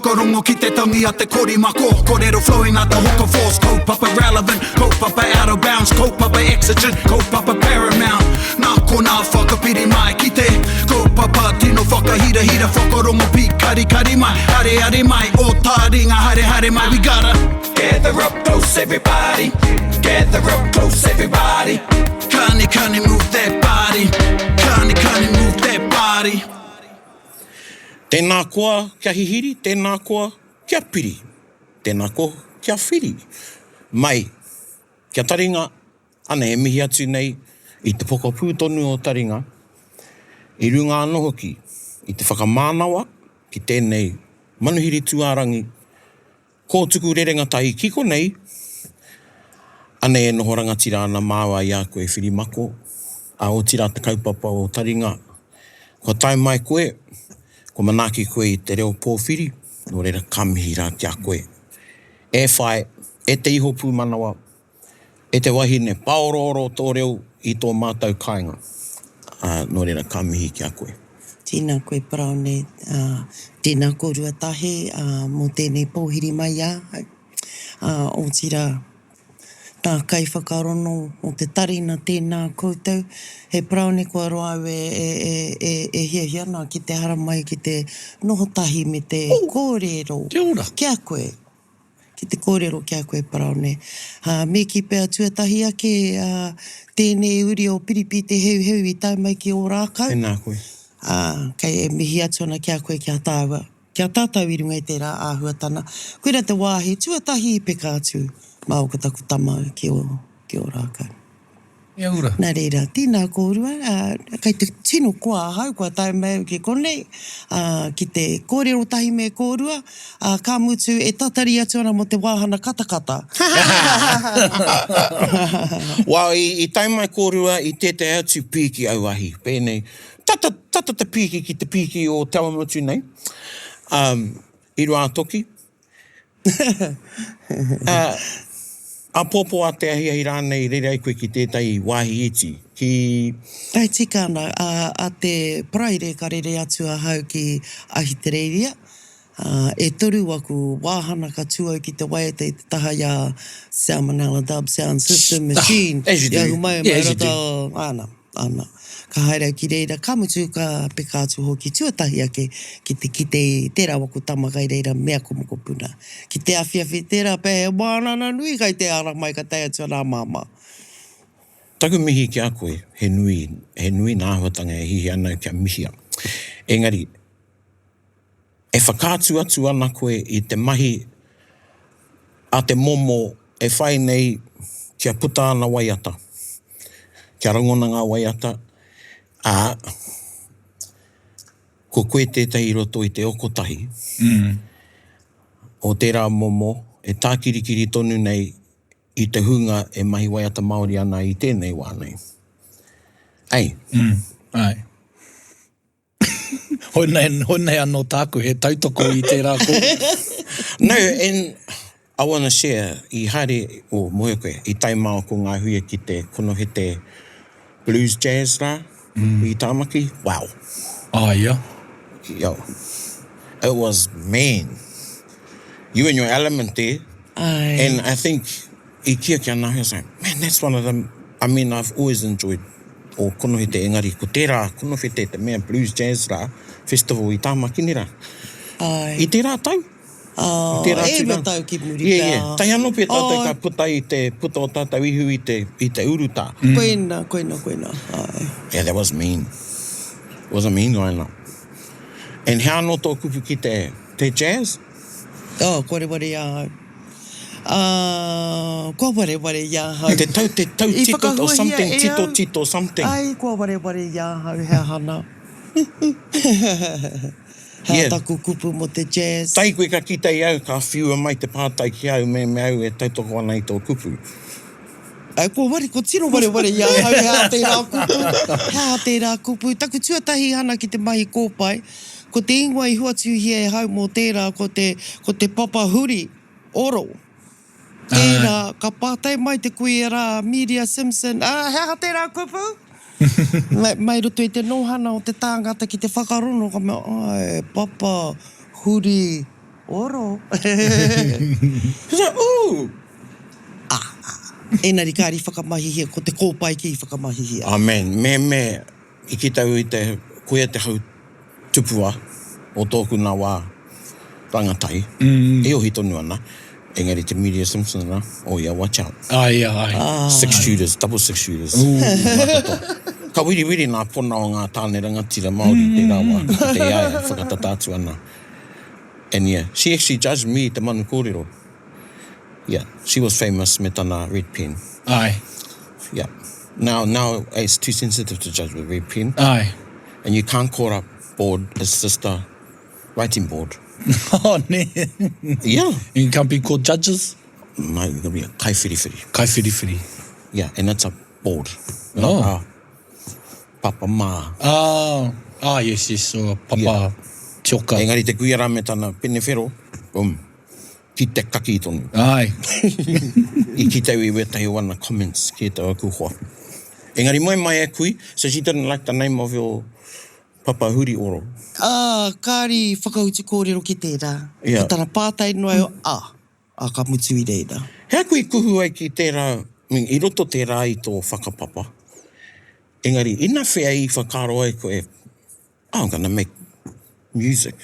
Whakarongo ki te tangi a te korimako Korero flowing like the hook of force Kaupapa relevant, kaupapa out of bounds Kaupapa exigent, kaupapa paramount Nā konā whakapiri mai ki te Kaupapa tino whakahirahira Whakarongo pīkarikari mai, areare mai Ō tāringa haere haere mai We gotta gather up close everybody Gather up close everybody Kani kani move that body Kani kani move that body. Tēnā koa kia hihiri, tēnā koa kia piri, tēnā koa kia whiri. Mai, kia taringa, ana e mihi atu nei i te pokapū tonu o taringa, i runga anō hoki i te whakamānawa ki tēnei manuhiri tūārangi, Kōtuku rerenga tahi ki konei, anei e noho rangatira ana māua i a koe Whirimako, ā, otirā te kaupapa o Taringa. Kua tae mai koe, kua manaaki koe i te reo pōwhiri, nō reira ka mihi rā ki a koe. E whai, e te iho pūmanawa, E te wahine, pāorooro tō reo i tō mātou kāinga. Ā, nō reira, ka mihi ki a koe. Tēnā koe Paraone, ā, tēnā kōrua Tahe, ā, mō tēnei pōhiri mai i ahau. Ā, otirā, tā kaiwhakarono o te tarina tēnā koutou. He Paraone kua roa au e, e, e, e, e hiahia ana ki te haramai ki te noho tahi me te kōrero ki a koe. Ki te kōrero ki a koe Paraone. Ā, me kī pea tuatahi ake, ā, tēnei uri o Piripi Te Heuheu i tae mai ki Ōrākau. Tēnā koe. Ā, kei e mihi atu ana ki a koe ki a tāua, ki a tātou i runga i tērā āhuatana. Koira te wāhi tuatahi i peka atu māua ko taku tama ki ō, ki Ōrākau. Kia ora. Nā reira, tēnā kōrua, ā, kei te tino koa ahau kua tae mai au ki konei, ā, ki te kōrero tahi me kōrua, ā, ka mutu e tatari atu ana mō te wāhana katakata. Well, i, i tae mai kōrua i tētahi atu pīki auahi, pēnei, tata, tata te pīki ki te pīki o Te Awamutu nei, um, i Ruātoki. Ā, āpōpō a te ahiahi rānei rere ai koe ki tētahi wāhi iti, ki. E tika ana, ā, a te Paraire ka rere atu ahau ki Ahitereiria, ā, e toru waku wāhana ka tū au ki te waiata i te taha i a Salmonella Dub Sound System Machine, i ahu mai mai roto, āna. Ana, ka haere au ki reira, ka mutu ka peka atu hoki tuatahi ake ki te kite i tērā waku tama kai reira me aku mokopuna. Ki te awhiawhi tērā pea he wānana nui kai te ara mai ka tae atu ana a Māmā. Taku mihi ki a koe, he nui, he nui nā āhuatanga e hiahia ana au kia mihia. Engari, e whakaatu atu ana koe i te mahi a te momo e whai nei kia puta ana waiata, kia rangona ngā waiata, ā, ko koe tētahi i roto i te okotahi o tērā momo e tākirikiri tonu nei i te hunga e mahi waiata Māori ana i tēnei wā nei. Ei. Mm, āe. Hoi nei, hoi nei anō tāku he tautoko i tērā kōrero. No, and I wanna share, i haere, oh, mōhio koe, i tae māua ko ngā huia ki te konohete blues jazz rā, i Tāmaki, wow. Ah, ia? Yo, it was man, you in your element there, Aye. and I think, i kī ake ana ahau, I was like, man, that's one of the, I mean, I've always enjoyed o Konohete, engari ko tērā Konohete te mea blues jazz rā, festival i Tāmaki nei rā. Āe. I tērā tau? Oh, I tērā e atu rua rā. tau ki muri Yeah, pea. yeah. Tae anō pea tātou Āe. ka puta i te puta o tātou ihu i te, i te urutā. Koina, koina, koina, āe. Yeah, that was mean. It was a mean line up. And hea anō tō kupu ki te, te jazz? Oh, kua wareware i ahau. Ā, kua wareware i ahau. Te tau, te tau I tito or whakahuahia something, e tito au. tito something. Ai, kua wareware i ahau, he aha nā. He aha Yeah. taku kupu mō te jazz? Tai koe ka kite i au, ka whiua mai te pātai ki au me me au e tautoko ana i tō kupu. Ai, kua ware, kua tino wareware i ahau he aha tērā kupu, he aha tērā kupu. Taku tuatahi hana ki te mahi kōpae, ko te ingoa i hoatuhia e hau mō tērā ko te, ko te papa huri, oro. Tērā, ka pātai mai te kuia rā, Miria Simpson, ā, he aha tērā kupu? Mai, mai roto i te nōhana o te tāngata ki te whakarono, ka mea, āe, papa huri. Oro. She's like, ooh! Ā, ā. Engari kāre i whakamahihia, ko te kōpae kē i whakamahihia. Amen. Me, me, i kite au i te, koia te hau tupua o tōku nā wā rangatahi, e ohi tonu ana, engari te Media Simpson rā, oh yeah, watch out. Ai, ai. Six shooters, double six shooters. Ngā katoa. Ka wiriwiri ngā pona o ngā tāne rangatira Māori i tērā wā, ki te i a ia, whakatata atu ana. And yeah, she actually judged me te manu kōrero. Yeah, she was famous me tana red pen. Aye. Yeah. Now, now it's too sensitive to judge with red pen. Aye. And you can't call up board, it's just a writing board. Oh, ne. Yeah. You can't be called judges? No, you're going to be a kaiwhiriwhiri. Kaiwhiriwhiri. Yeah, and it's a board. Oh. Not a papa mā. Ah, ah, yes, yes, or papa Yeah. tioka. Engari te kuia rā me tana pene whero, boom. Ki te kaki tonu. Āe. I kite au i wētahi o ana comments ki ētahi o aku hoa. Engari moe mai e kui, so she didn't like the name of your papa huri oro. Ā, kāre i whakautu kōrero ki tērā. Yeah. Ko tana pātai noa iho, ā, ā, ka mutu i reira. He aha koe i kuhu ai ki tērā, I mean, i roto tērā i tō whakapapa. Engari, inawhea i whakaaro ai koe, I'm gonna make music.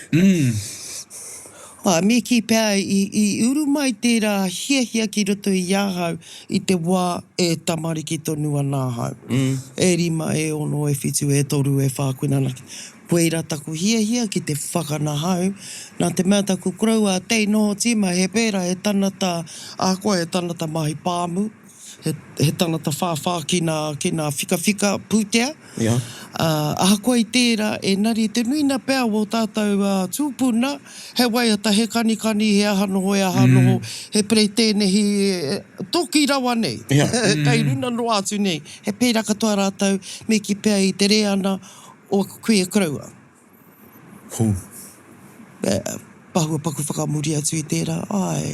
Ā, me kī pea i, i uru mai tērā hiahia ki roto i ahau i te wā e tamariki tonu ana ahau. E rima, e ono, e whitu, e toru, e whā, koina anake. Koirā taku hiahia ki te whakanahau, nā te mea taku koroua a Tei noho tīma he pērā, he tangata, ahakoa he tangata mahi pāmu, he, he tangata whāwhā ki nā, ki nā whikawhika pūtea, Yeah. Ā, ahakoa i tērā, engari te nuina pea o ō tātou tūpuna, he waiata, he kanikani, he aha noho, he aha noho, he pereitēnehi, toki rawa nei, Yeah. kei runa noa atu nei. He pērā katoa rātou, me kī pea i te reanga o aku kuia koroua. Hū. Pahua paku whakamuri atu i tērā, āe,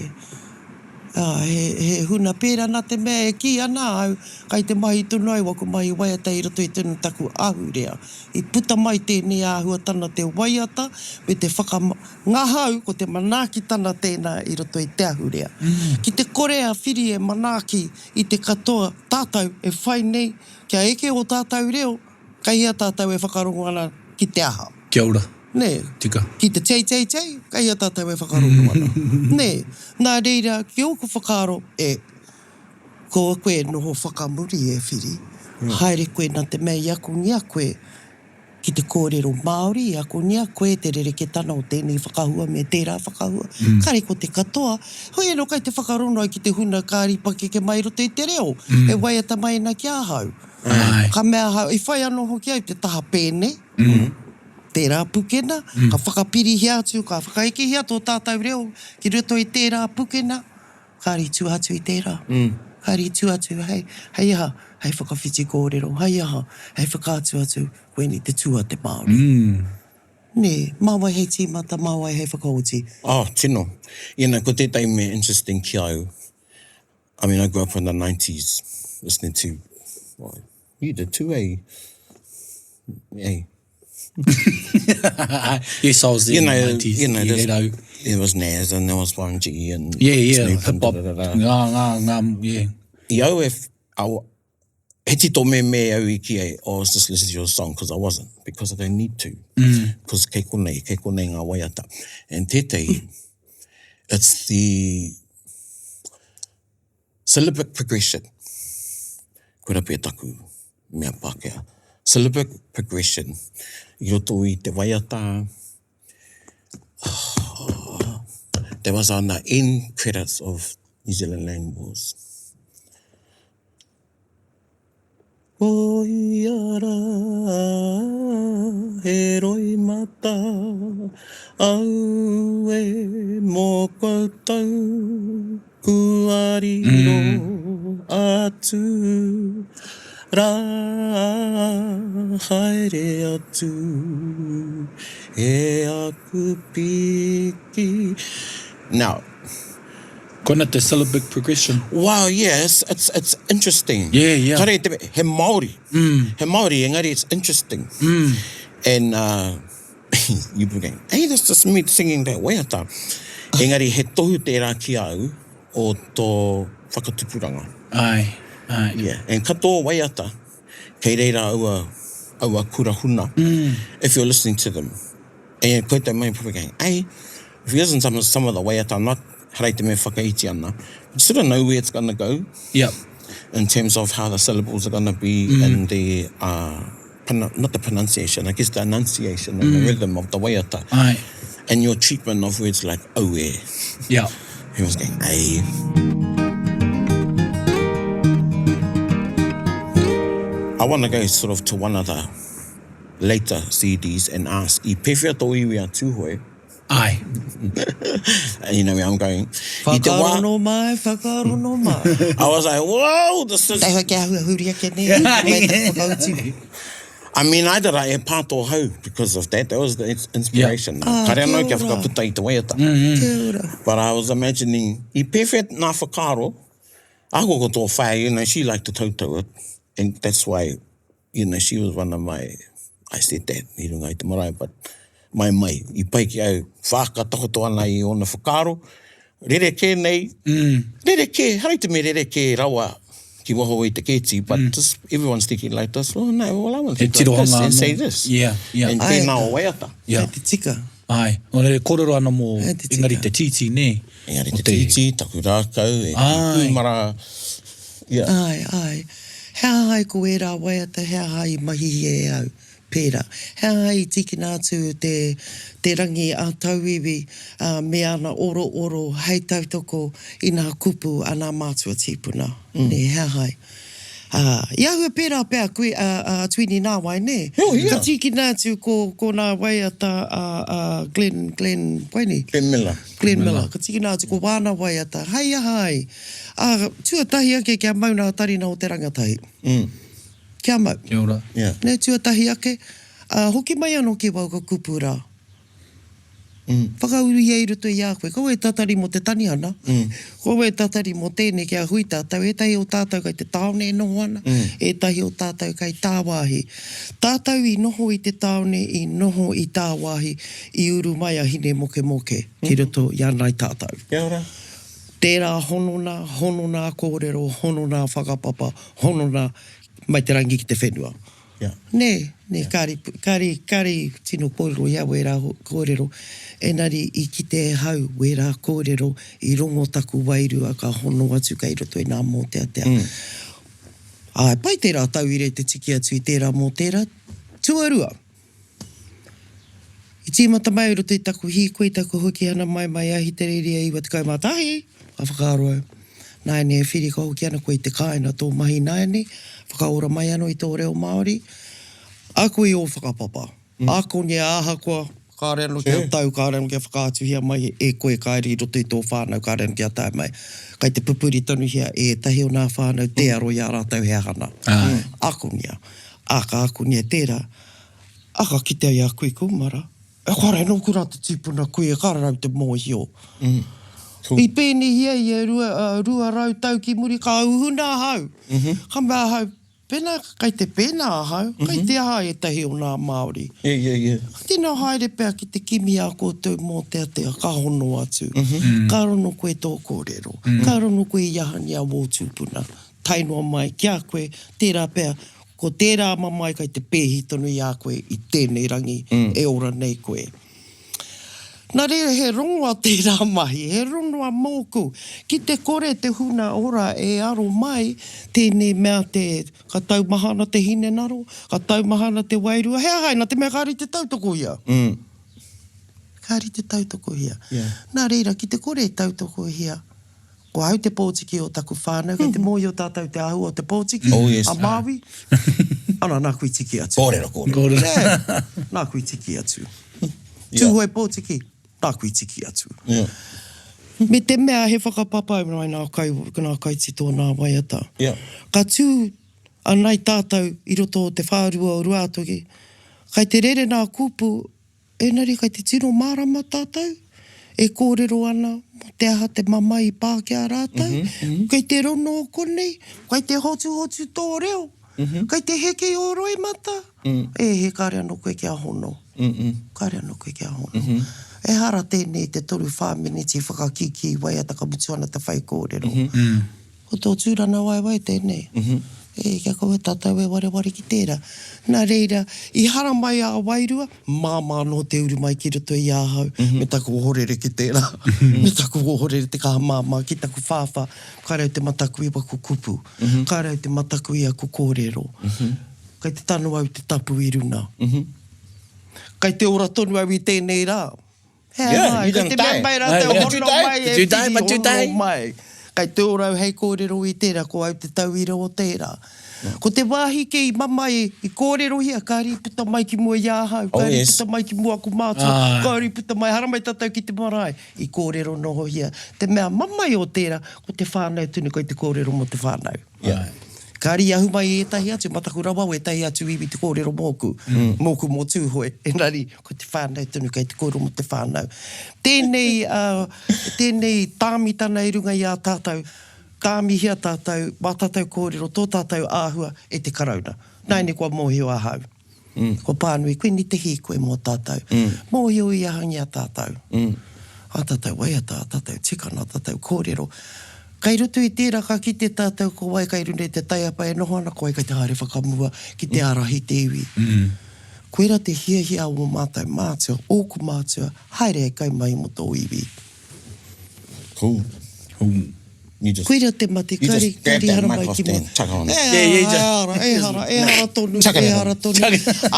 ā, he, he huna pērā nā te mea e kī ana au, kai te mahi tonu ai waku mahi waiata i roto i tonu taku ahurea. I puta mai tēnei āhuatana te waiata me te whakangahau, ko te manaakitana tēnā i roto i te ahurea. Ki te kore a Whiri e manaaki i te katoa tātou e whai nei kia eke ō tātou reo, Kei hea tātou e whakarongo ana ki te aha? Kia ora. Nē. Tika. Ki te tei tei tei, kei hea tātou e whakarongo ana? Nē. Nā reira, ki ōku whakaaro, e, kua koe e noho whakamuri e Whiri. Haere koe nā te mea i akongia koe ki te kōrero Māori, i akongia koe te rereketana o tēnei whakahua me tērā whakahua. Kāre ko te katoa, hoi anō kai te whakarongo au ki te huna kāri pakeke mai i roto i te reo, e waiata mai ana ki ahau. Āe. Ka mea ahau, i whai anō hoki au te taha pēne, tērā pukena, ka whakapirihia atu, ka whakaekehia tō tātou reo ki roto i tērā pukena, kāre i tua atu i tērā. Kāre i tua atu, hei, hei aha, hei whakawhiti kōrero, hei aha, hei whakaatu atu, koinei te tū a te Māori. Nē, mā wai hei tīmata, mā wai hei whakaoti. Oh, tino. You know, ko tētahi mea interesting ki a au, I mean, I grew up in the nineties listening to, well, you did too, eh? Eh? Yes, I was there You in know, the nineties. you know, Yeah, there's, rau. there was Nas and there was Warren G and Yeah, yeah, Snoop and hip hop. da, da, da, da. Ngā, ngā, ngā, yeah. I au e, au, he tito me me au i ki ai, oh, I was just listening to your song, because I wasn't, because I don't need to. Because kei konei, kei konei ngā waiata. And tētahi, it's the syllabic progression. Koira pea taku mea Pākehā. Syllabic progression. I roto i te waiata, oh, there was on the end credits of New Zealand Land Wars. Ko ia rā he roimata, aue mō koutou kua riro atu rā haere atu e aku piki. Now. Koina te syllabic progression. Wow, yeah, it's, it's, it's interesting. Yeah, yeah. Kare te, he Māori. Mm. He Māori, engari it's interesting. Mm. And uh, you be going, hey, that's just me singing that waiata. Engari he tohu tērā ki a au o tō whakatupuranga. Āe, āe. Yeah, and katoa waiata, kei reira aua, aua kura huna, if you're listening to them. And koutou mai probably going, eh? If you listen to some, some of the waiata, I'm not, hara i te mea whakaiti ana, you sort of know where it's gonna go. Yep. In terms of how the syllables are gonna be and the, uh, not the pronunciation, I guess the enunciation and the rhythm of the waiata. Aye. And your treatment of words like aue. Yeah. He was going, ai. I want to go sort of to one of the later CDs and ask, i pewhea tō iwi a Tūhoe? Aye. And you know where I'm going. I te wā, Whakarono mai, whakarono mai. I was like, whoa, this is... Taihoa kia hua huri ake nei, mai taku whakautu. I mean, I did a e pā tō hau because of that. That was the inspiration. Yeah. Ah, Kare anō kia kia ora. whakaputa i te waiata. Kia ora. But I was imagining, i pēwhea nā whakaaro, ahakoa ko tō whaea, you know, she liked to tautau it, and that's why you know, she was one of my, I said that i runga i te marae, but mai mai, i pai ki au, whākatakoto ana i ōna whakaaro, rerekē nei, rerekē, hara i te mea rerekē rawa ki waho i te kēti, but just everyone's thinking like this, oh no, well I want to think like this and say this. Yeah, yeah. And tēnā o waiata. Yeah. Kei te tika. Āe. Nō reira, kōrero ana mō, Kei te tika. engari te tītī, nē? Engari te tītī, taku rākau, e Āe. kūmara, yeah. Āe, āe. He aha ai ko ērā waiata, he aha i mahihia e au? Pērā. He aha i tīkina atu te, te rangi a tauiwi, ā, me ana orooro hei tautoko i nā kupu a nā mātua tīpuna, nē, he aha ai? Ā, i āhua pērā pea koe, a, a Tuini Nāwai, nē? Oh, yeah. Ka tīkina atu ko, ko nā waiata a, a Glenn, Glenn, Waini? Glenn Miller. Glenn Miller. Ka tīkina atu ko wāna waiata, hei aha ai? Ā, tuatahi ake kia mau nā tarina o te rangatahi. Kia mau. Kia ora. Yeah. Nē, tuatahi ake, ā, hoki mai anō ki wauka kupu rā. Whakauruhia i roto i a koe. Kaua e tatari mō te tanihana. Kaua e tatari mō tēnei kia hui tātou. Ētahi o tātou kei te tāone e noho ana, ētahi o tātou kei tāwāhi. Tātou i noho i te tāone, i noho i tāwāhi, i uru mai a Hinemokemoke ki roto i a Nāi Tātou. Kia ora. Tērā honona, honona kōrero, honona whakapapa, honona mai te rangi ki te whenua. Yeah. Nē, nē, kāre, kāre, kāre tino kōrero i a wērā kōrero, engari i kite ahau wērā kōrero i rongo taku wairua ka hono atu kei roto i nā mōteatea. Mm. Āe, pai tērā tauira i te tiki atu i tērā mō tērā. Tuarua, I tīmata mai i roto i taku hīkoi, taku hoki ana mai mai Ahitereiria 91, ka whakaaro au, nāianei e whiri ka hoki ana koe i te kāinga tō mahi nāianei, whakaora mai anō i tō reo Māori, ako i ō whakapapa, akongia ahakoa kāore anō kia tau, kāore anō kia whakaatuhia mai e koe kāore i roto i tō whānau, kāore anō kia tae mai, kai te pupuri tonuhia e ētahi o nā whānau tē aro i a rātou he aha nā. Akongia, ā, ka akongia tērā, A ka kitea i a kui kumara, e kore nōku rā te tīpuna kui e kare rau te mōhio. I pēnehia ia 200 tau ki muri ka uhuna ahau. Ka mea ahau, pēnā kei te pēnā ahau, kei te aha ētahi o nā Māori. Tino haere pea ki te kimi a koutou mōteatea ka hono atu. Ka rono koe tō kōrero. Ka rono koe i ahania wō tūpuna. Tae noa mai ki a koe, tērā pea Ko tērā mamae kai te pēhi tonu i a koe i tēnei rangi e ora nei koe. Nā reira he rongoa tērā mahi, he rongoa mōku. Ki te kore te huna ora e aro mai, tēnei mea te, ka taumaha ana te hinengaro, ka taumaha ana te wairua, he aha ai, nā te mea kāre i te tautokohia. Kāre i te tautokohia. Nā reira, ki te kore e tautokohia, Ko ahau te pōtiki o taku whānau, kei te mōhio tātou te āhua o te pōtiki, Oh yes. a Māui. Ana, nāku i tiki atu. Kōrero, kōrero. Kōrero. Yeah. Nāku i tiki atu. Tūhoe pōtiki, nāku i tiki atu. Yeah. Me te mea he whakapapa mai nā kai, nā kaitito nā waiata. Yeah. Ka tū anai tātou i roto o te whārua o Ruātoki, kai te rere nā kupu Engari kai te tino mārama tātou e kōrero ana mō te aha te mamae i pā ki a rātou, kei te rono o konei, kai te hotuhotu tō reo, kai te heke ō roimata, e he kāre anō koe kia hono, kāre anō koe kia hono. Ehara tēnei te toruwhā miniti whakakīkī waiata ka mutu ana te whaikōrero. Ko tō tūranawaewae tēnei. E, kia kaua tātou e wareware ki tērā. Nā reira, i haramai a wairua, māmā anō te uru mai ki roto i ahau, me taku ohorere ki tērā, me taku ohorere te kaha māmā ki taku whāwhā, kāre au te mataku i waku kupu, kāre au te mataku i aku kōrero. Kei te tano au i te tapu i runa. Kei te ora tonu au i tēnei rā. He aha, kei te mea mai rātou, hono mai e whiri, hono mai. Kei te ora au hei kōrero i tērā, ko au te tauira o tērā. Ko te wāhi kē i mamae, i kōrerohia, kāre i puta mai ki mua i ahau, kāre i puta mai ki mua aku mātua, kāre i puta mai, haramai tātou ki te marae, i kōrero nohohia. Te mea mamae o tērā, ko te whānau tonu kei te kōrero mō te whānau. Kāre i ahu mai i ētahi atu, mataku rawa o ētahi atu iwi te kōrero mōku, mōku mō Tūhoe, engari ko te whānau tonu kei te kōrero mō te whānau. Tēnei, tēnei tāmitana i runga i a tātou, tāmihia tātou, wā tātou kōrero, tō tātou āhua e te Karauna. Nāianei kua mōhio ahau. Kua pānui koe ni te hīkoi mō tātou. Mōhio i ahangia tātou. Ā tātou waiata, ā tātou tikanga, ā tātou kōrero. Kei roto i tērā ka kite tātou ko wai kei runga i te taiapa e noho ana, ko wai kei te haere whakamua ki te ārahi te iwi. Koirā te hiahia o ō mātou mātua, ōku mātua, haere hei kaimahi mō tō iwi. Cool. You just, Koira te mate, you kare, just grab kare that haramai mic off ki there mua. and chuck it on. E, Yeah, yeah, just- ehara, ehara, ehara tonu, Chuck it at ehara him. tonu.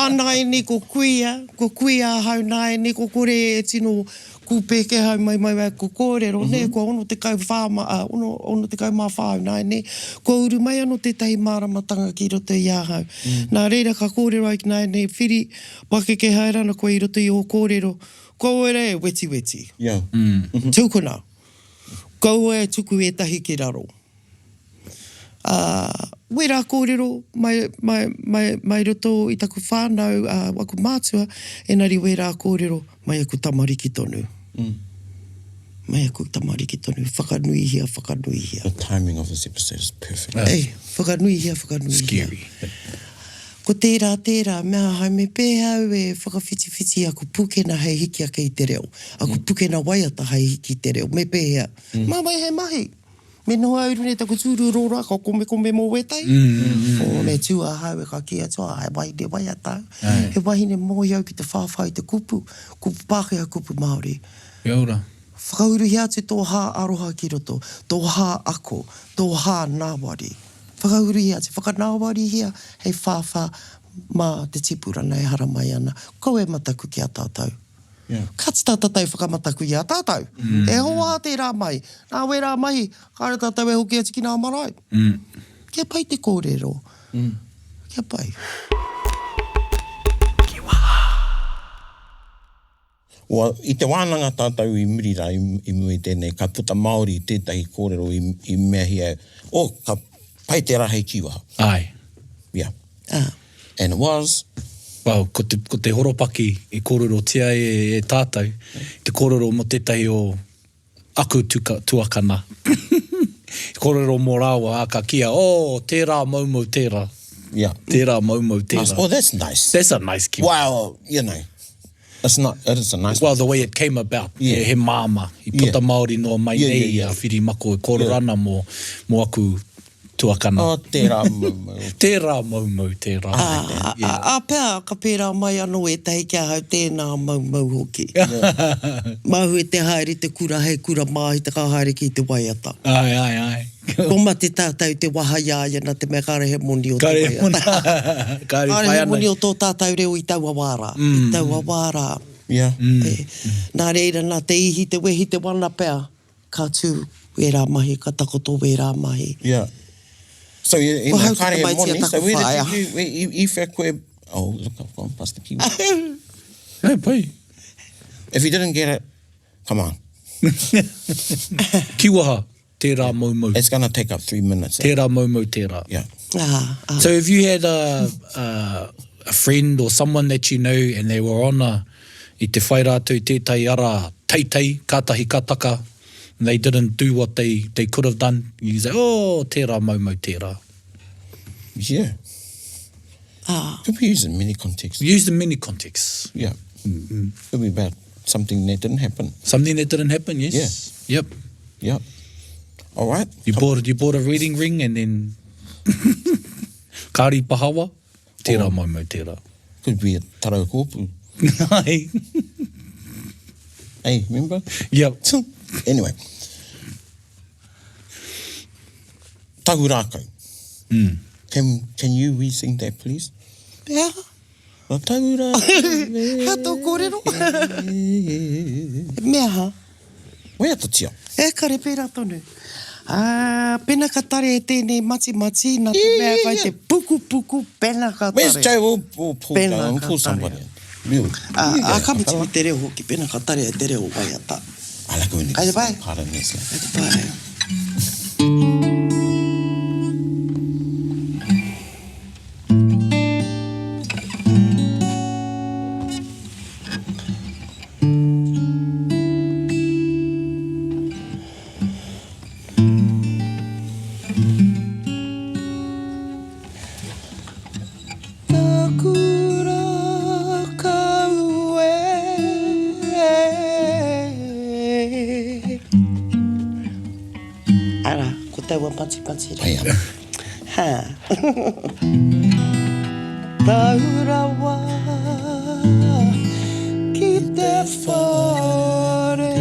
Ānaianei ko kuia, ko kuia ahau nāianei, ko kore e tino kūpēke hau mai mai mai ko kōrero, mm -hmm. nē, kua 64 ma, uh, ono, 64 au nāianei, kua uru mai anō tētahi māramatanga ki roto i ahau. Mm. Nā reira ka kōrero ai ki nāianei, whiri, pakeke haere ana koe i roto i ō kōrero, Kaua e wetiweti. Yeah. Tukuna. Kaua e tuku ētahi ki raro. Ā, wērā kōrero mai, mai, mai, mai roto i taku whānau, ā, aku mātua, engari wērā kōrero mai aku tamariki tonu. Mai aku tamariki tonu. Whakanuihia, whakanuihia. The timing of this episode is perfect. Ei, whakanuihia, whakanuihia. Scary. Ko tērā, tērā, mea ahau me pēhea au e whakawhitiwhiti i aku pūkena hei hiki ake i te reo, aku pūkena waiata hei hiki i te reo, me pēhea? Mā wai hei mahi? Me noho au i runga i taku tūru rōra ka komekome mō wētahi? Oh, me tū ahau e ka kī atu, ah, he wahine waiata au. He wahine mōhio au ki te whāwhā i te kupu, kupu Pākehā, kupu Māori. Kia ora. Whakauruhia atu tō hā aroha ki roto, tō hā ako, tō hā nāwari. Whakauruhia atu, whakanāwarihia hei whāwhā mā te tipurana e haramai ana. Kaua e mataku ki a tātou. Kāti tā tātou whakamataku i a tātou. E hoa tērā mai. Nā wērā mahi, kāre tātou e hoki atu ki ngā marae. Kia pai te kōrero. Kia pai. Ua, i te wānanga tātou i muri rā, i mua i tēnei, ka puta Māori tētahi kōrero i, i meahia, oh, ka pai tērā hei kīwaha. Āe. Yeah. Ah. And it was. Well, ko te, ko te horopaki i kōrerotia e, e tātou, te kōrero mō tētahi o aku tuka, tuakana. I kōrero mō rāua, ā, ka kīia, oh, tērā moumou tērā. Yeah. Tērā moumou tērā. Oh, that's nice. That's a nice kīwaha. Well, you know. It's not, it is a nice Well, the way it came about, Yeah. he, he māmā. I puta Yeah. Māori noa mai Yeah, nei yeah, yeah. a Whirimako e kōrero Yeah. ana mō, mō aku tuakana. Oh, tērā moumou. Tērā moumou, tērā. Ā, Yeah. ā, ā pea ka pērā mai anō ētahi ki ahau tēnā moumou hoki. Māhue te haere te kura hei kura māhita ka haere ki te waiata. Āe, āe, āe. Kua mate tātou te waha i a ia nā te mea kāre he moni o te waiata. Kāre he moni o tō tātou reo i taua wā rā. I taua wā rā. Yeah. Nā reira, nā te ihi, te wehi, te wana pea, ka tū wērā mahi, ka takoto wērā mahi. Yeah. So, you, Ko know, hau te kāre he tamaiti a moni, so taku where whaea. did you do, i, i whea koe, oh, look, I've gone past the keyword. Hey, pai. If you didn't get it, come on. Kiwaha. Tērā moumou. It's gonna take up 3 minutes. Eh? Tērā moumou tērā. Yeah. Ah, ah. So if you had a, a, a friend or someone that you know and they were on a, i te whai rātou i tētahi ara teitei, kātahi ka taka, and they didn't do what they, they could have done, you say, oh, tērā moumou tērā. Yeah. Ah. Could be used in many contexts. Used in many contexts. Yeah. Mm -hmm. Could be bad. Something that didn't happen. Something that didn't happen, yes. Yeah. Yep. Yep. All right. You bought, you bought a wedding ring and then kāri pahawa, tērā oh. maumau tērā. Could be a tarau kōpū. Ai. hey, remember? Yep. Anyway. Tahu rākau. Mm. Can, can you re-sing that, please? Yeah. Ko tahu rākau. Hea tō kōrero? Me aha? Waiatatia. E kare pērā tonu. Ā, pena ka tare e tēnei matimati, nā te mea kai te pukupuku, pena ka tare. Where's Joe? We'll, we'll pull, Pena down, ka pull somebody in. Real. Ā, ā, ka mutu me te reo hoki, pena ka tare e te reo waiata. I like when you Kai te pai. part in this. Kai te pai. Taku rākau e. Ara, ko taua patipati rā. Pai ana. Ha. Tau rawa ki te whare.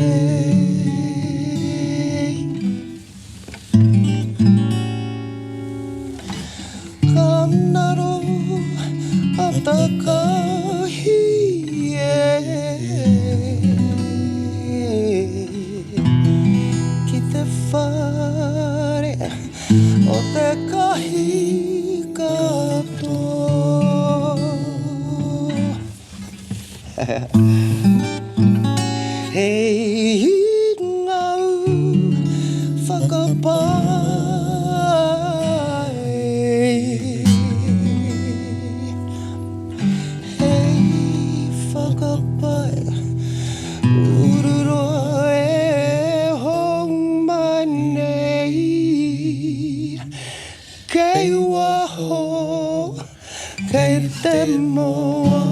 Ka ngaro a Takahi e Ki te whare o te kahi katoa. Hei ngau whakapae. Hei whakapae ururoa e hou mai nei Kei waho Kei te moana.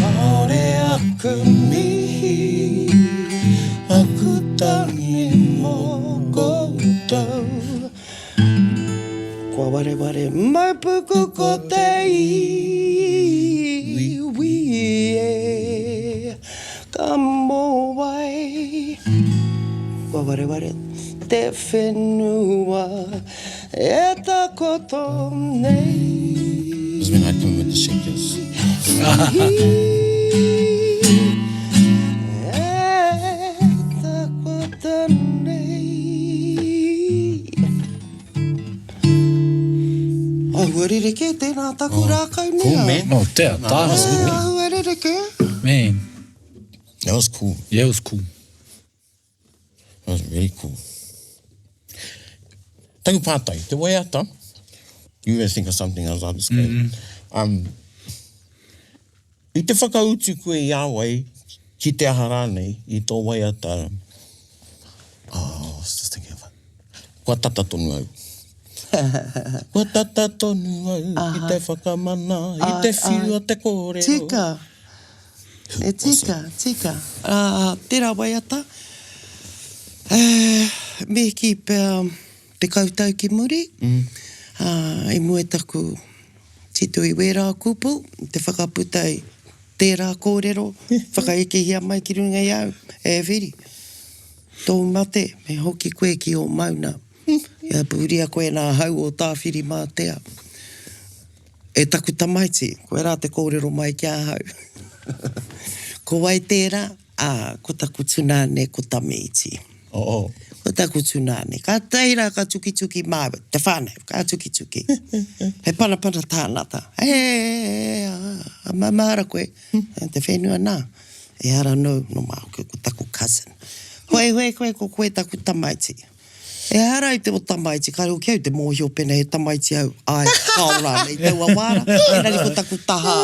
Kāore aku mihi, aku tangi mō koutou. Kua wareware mau puku ko te iwi e. Ka mōwai, kua wareware te whenua e takoto nei. This is when I come with the shakers. E takoto nei. Āhua rerekē tēnā taku rākau nē Cool, man. Oh, te ataahua. Āhua rerekē. Man. That was cool. Yeah, it was cool. That was really cool. Taku pātai, te waiata, you guys think of something else, I'll just go. Mm -hmm. Um, I te whakautu koe i a wai, ki te aha rānei, i tō waiata, oh, I was just thinking of it. Kua tata tonu au. Kua tata tonu au ki te whakamana i te whiu o te kōrero. Tika. E tika, tika. Ā, tērā waiata, me kī pea 10 tau ki muri, ā, i mua i taku tito i wērā kupu, te whakaputa i tērā kōrero, whakaekehia mai ki runga i a au, e Whiri. Tōu mate, me hoki koe ki ō mauna. Kia pūria koe nā hau o Tāwhirimātea. E taku tamaiti, koirā te kōrero mai ki ahau. Ko wai tērā? Ā, ko taku tunāne, ko Tamiiti. Oh. Ko taku tunāne. Kātahi rā ka tukituki māua, te whānau, ka tukituki. He panapana tānata. E, a, maumahara koe, te whenua nā. Ehara nōu, nō māku, ko taku cousin. Huehue koe, ko koe taku tamaiti. Ehara i te o tamaiti, kāre hoki au te mōhio pēnā he tamaiti au, āe, kāo rānei i taua wā rā, engari ko taku tahā,